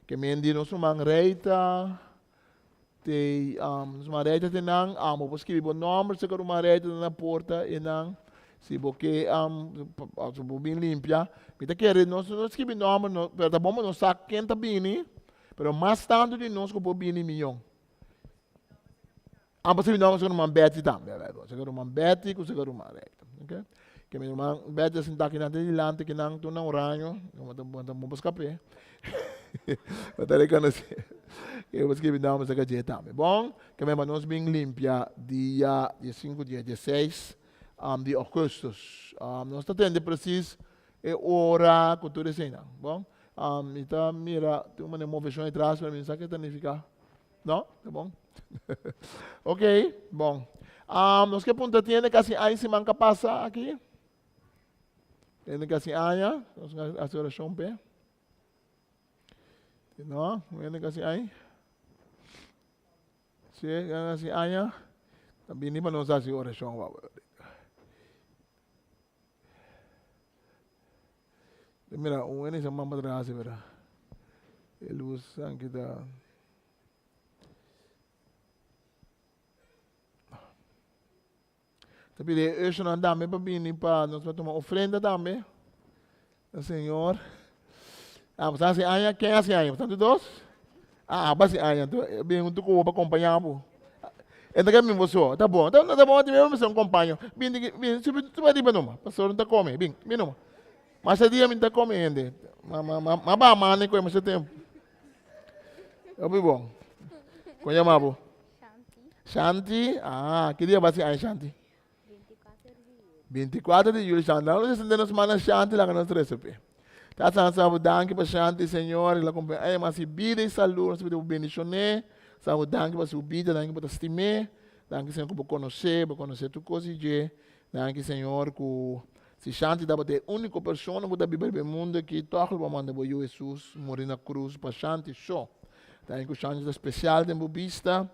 Ke men di nos ruman Reita te nos ruman Reita te nan, bo por skibi bo nòmber serka ruman Reita na porta e nan si bo ke si bo bin limpia. Mi ta kere nos no skibi nòmber no pero ta bon pa nos sa ken ta bini, pero mas tantu di nos ku por bini mion. Ambos e nomber ruman Betty tambe. Seka ruman Betty ku seka ruman Rita. Okay? Ke mi ruman Betty a sinta kinan te dilanti kinan tur nan oraño. Bo ta bon pa skap'é. Bo ta rekonosé. Ke bo skibi nomber seka dje tambe. Bon, ke men pa nos bin limpia dia diesinku, dia dieseis di ougùstùs. Nos ta tende presis e ora ku tur eseinan. Bon, mi ta mira tin un manera moveshon atras pero mi no sa ke ta nifiká. No? Ta bon. Ok, bon. Um, nos ke punta tiene kasi aña siman ka pasa aki. Hende ku hasi aña, nos hasi orashon p'e. No, hende ku hasi aña. Si, hende ku hasi aña, ta bini pa nos hasi orashon. Mira, un hende sa man patras, mira. E lus anki ta. Ta pidi e ushernan tambe pa bini pa nos pa tuma ofrenda tambe na Señor. Ah, boso hasi aña? Ken hasi aña? Boso tantu dos? Ah, abo hasi aña. Anto e bin huntu ku bo pa kompañá bo. E ta ke bin bo so. Ta bon. Ta ta bon tin mester un kompaño. Bin di bin subi subi ariba numa. Pastor no ta kome. Bin, bin numa. Masha dia mi ta kome hende. Ma ma ma ma ba mane ku e masha tempu. Hopi bon. Kon yama bo? Shanti. Shanti, ah, ki dia basi aña Shanti? 24 di juli. 24 di juli Shanti. Nos esende nos mana Shanti laga nos resa p'e. Ta san sa bo danki pa Shanti Señor, el a cumpli aña mas si bida y salud, nos ta pidi bo bendicion'é. Sa bo danki pa su bida, danki bo ta stim'é. Danki Señor ku bo konos'é, bo konosé tur kos di dje. Danki Señor ku si Shanti tabata e úniko persona ku ta biba riba e mundu aki, tòg lo bo a manda bo Yu Hesus muri na krus pa Shanti so. Danki ku Shanti ta spesial den bo bista.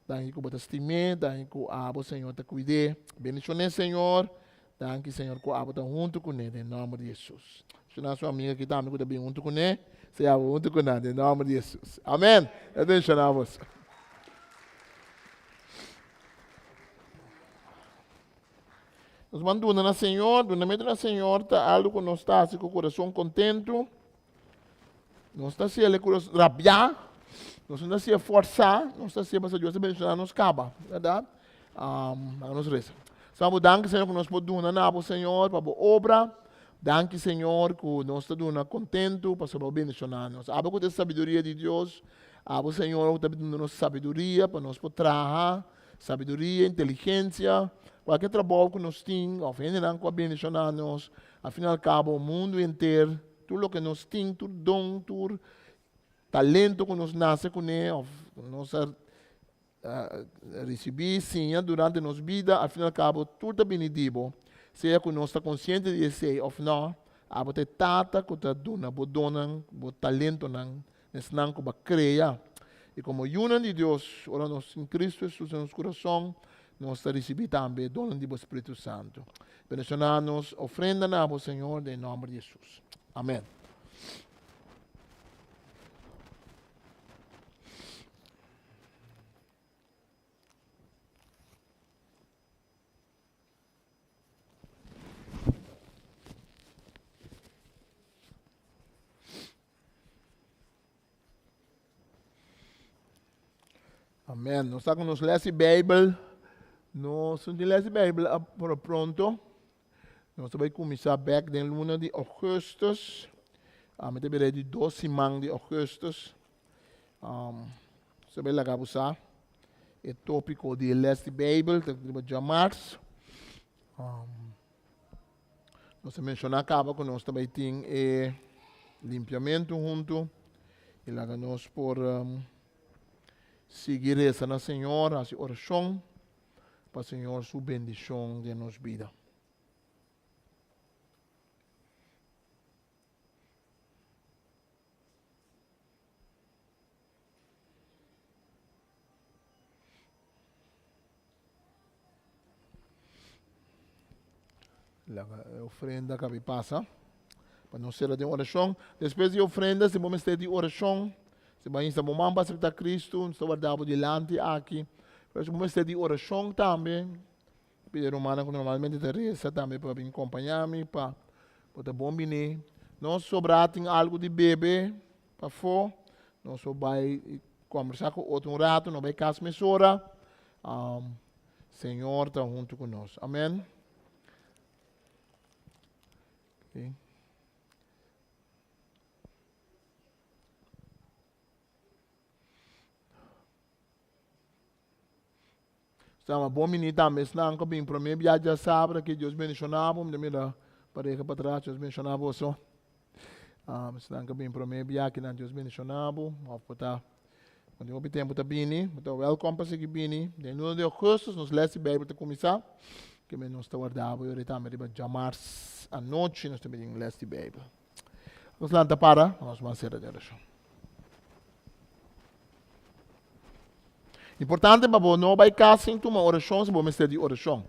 Danki ku bo ta stim'é. Danki ku abo, Señor, ta kuid'é. Bendishon'é, Señor. Danki, Señor, ku abo ta huntu kuné den nòmber di Hesus. Bendishoná su amiga aki tambe ku ta bin huntu kuné. Sea abo huntu ku nan den nòmber di Hesus. Amèn. Dios bendishoná boso. Nos ban duna na Señor, dunamentu na Señor ta algu ku nos ta hasi ku kurason kontentu. Nos ta hasiel ku nos rabiá, nos no ta hasiel fòrsá, nos ta hasiel pasobra Dios a bendishoná nos kaba, bèrdat? Laga nos resa. Señor, bo danki, Señor, ku nos por duna na bo, Señor, pa bo obra. Danki, Señor, ku nos ta duna kontentu pasobra bo bendishoná nos. Abo ku ta e sabiduria di Dios, abo, Señor, ku ta duna nos sabiduria pa nos por traha Sabiduria, inteligensia, kualke trabou ku nos tin òf hendenan ku a bendishoná nos, al fin i al kabo mundu henter, tur loke nos tin, tur don, tur talento ku nos nase kuné òf nos a risibí, siña durante nos bida, al fin i al kabo tur ta bini di bo, sea ku nos ta konsiente di esei òf nò, abo ta e Tata ku ta duna bo donnan, bo talentonan Esnan ku bo a krea. I komo yunan di Dios, ora nos tin Kristu Hesus den nos kurason, nos ta risibí tambe e donnan di bo Spiritu Santu. Bendishoná nos ofrenda na bo, Señor, den e nòmber di Hesus. Amèn. Amen. Nos ta ku nos les di Beibel. Nos no tin les di Beibel por pronto. Nos ta bai kuminsá bèk den luna di ougùstùs. Mi ta bira di dos siman di ougùstùs. Nos ta bai laga bo sa e tópiko di e les di Beibel ta riba djamars. Nos a menshoná kaba ku nos ta bai tin e limpiamentu huntu i laga nos por sigui resa na Señor, hasi orashon pa Señor su bendishon den nos bida. Laga e ofrenda kabi pasa. Pa nos sera den orashon. Despues di ofrenda, si bo mester di orashon, si bo a insta bo man pa aseptá Kristu, nos ta warda bo dilanti aki. Pero si bo mester di orashon tambe, pidi e rumannan ku normalmente ta resa tambe pa bin kompañá mi pa bo ta bon bini. Nos sobrá tin algu di bebe pafó, nos por bai kombersá ku otro un ratu, no bai kas mesora. Señor ta huntu ku nos. Amen. Okay. Stama bon bini tambe esnan ku a bin promé bia djasabra ki Dios bendishoná bo. Mi ta mira pareha patras, Dios bendishoná boso. Esnan ku a bin promé bia kinan Dios bendishoná bo. Òf bo ta bo tin hopi tempu ta bini, bo ta wèlkòm pa sigui bini. Den luna di ougùstùs nos lès di Beibel ta kuminsá. Ke men nos ta warda bo yora tambe riba djamars anochi nos ta bini les di Beibel. Nos lanta para pa nos ban sera di orashon. Importante pa bo no bai kas sin tuma orashon si bo mester di orashon.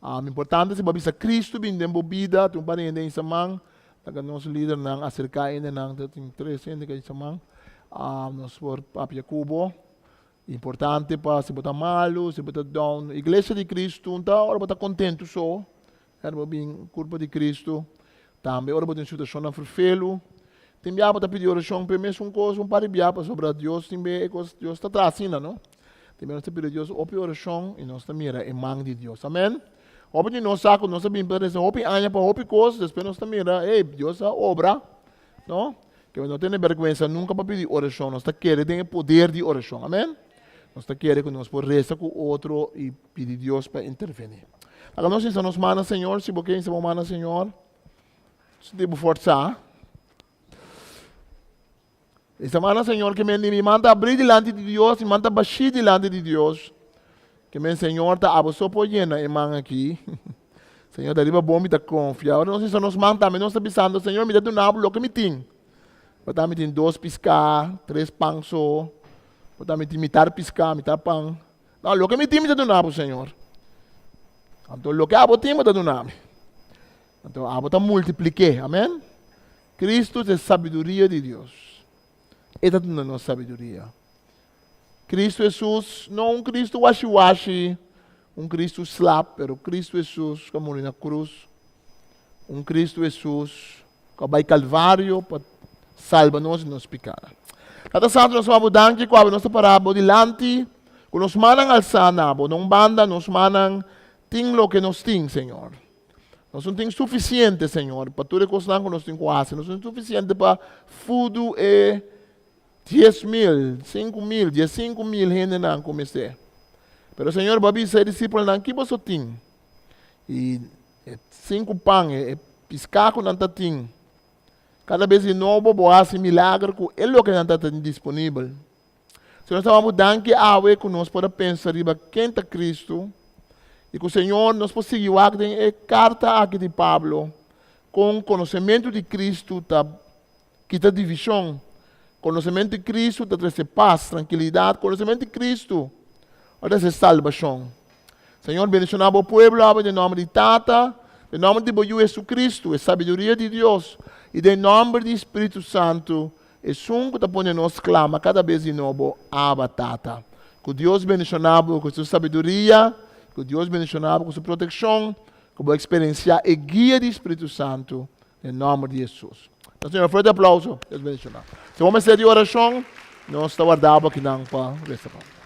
Um, importante si bo bisa Cristo bin den bo bida, tin un par di hende insa man, laga nos lidernan aserká hendenan, tin tres hende ka insa man, um, nos por papia ku bo. Importante pa si bo ta malu, si bo ta down. Iglesia di Cristo no ta ora bo ta kontentu so, ora bo bin kurpo di Cristo. Tambe ora bo tin situashonnan ferfelu, tin bia bo ta pidi orashon p'e mesun kos un par di bia pasobra Dios tin be e kos, Dios ta traha asina no. Tin bia nos ta pidi Dios hopi orashon i nos ta mira e man di Dios. Amen. Hopi di nos sa ku nos a bin pa resa hopi aña pa hopi kos, despues nos ta mira, ey, Dios a obra. No? Ke no tene bergwensa nunka pa pidi orashon. Nos ta kere den e poder di orashon. Amen? Nos ta kere ku nos por resa ku otro i pidi Dios pa intervení. Laga nos hinsa nos man na Señor. Si bo ke hinsa bo man na Señor, sinti bo forsá. Hinsa man na Señor ke men di mi man ta abrí dilanti di Dios, mi man ta bashí dilanti di Dios. Ke men Señor ta abo so por yena e man aki. Señor, ta riba bo mi ta konfia. Ora nos hisa nos man tambe nos ta bisando, Señor, mi ta duna bo loke mi tin. Por ta mi tin dos piská, tres pan so. Por ta mi tin mitar piská, mitar pan. No, loke mi tin mi ta duna bo, Señor. Anto loke abo tin bo ta duna mi. Anto abo ta multiplik'é. Amen. Cristo ta e sabiduria di Dios. E ta duna nos sabiduria. Cristo Hesus, no un Cristo washiwashi, un Cristo slap, pero Cristo Hesus ku a muri na krus, un Cristo Hesus ku a bai Kalvario pa salba nos di nos pikánan. Tata Santu, nos ta bo danki ku awe nos ta pará bo dilanti ku nos mannan alsá na bo. Na un banda nos mannan tin loke nos tin, Señor. Nos no tin sufisiente, Señor, pa tur e kosnan ku nos tin ku hasi. Nos no tin sufisiente pa fudu e 10,000, 5,000, 15,000 hendenan ku mester. Pero Señor, bo a bisa e disipelnan, ki boso tin? I e sinku pan, e piská ku nan ta tin. Kada bes di nobo bo hasi milager ku e loke nan ta tin disponibel. Señor, nos ta bo danki awe ku nos por a pensa riba ken ta Kristu i ku Señor nos por sigui wak den e karta aki di Pablo kon konosementu di Kristu ta Kita divishon. Konosementu di Kristu ta trese pas, trankilidat. Konosementu di Kristu ta trese salbashon. Señor, bendishoná bo pueblo awe den nòmber di Tata, den nòmber di bo Yu Hesukristu, e sabiduria di Dios, i den nòmber di Spiritu Santu, esun ku ta pone nos klama kada bes di nobo, Abba, Tata. Ku Dios bendishoná bo ku su sabiduria, ku Dios bendishoná bo ku su protekshon, ku bo eksperensiá e guia di Spiritu Santu Den nomber di Jesus. Nos tin un fuerte aplauso. Dios bendiciona. Si bo mester di oracion, nos ta warda bo akinan pa resa pa bo.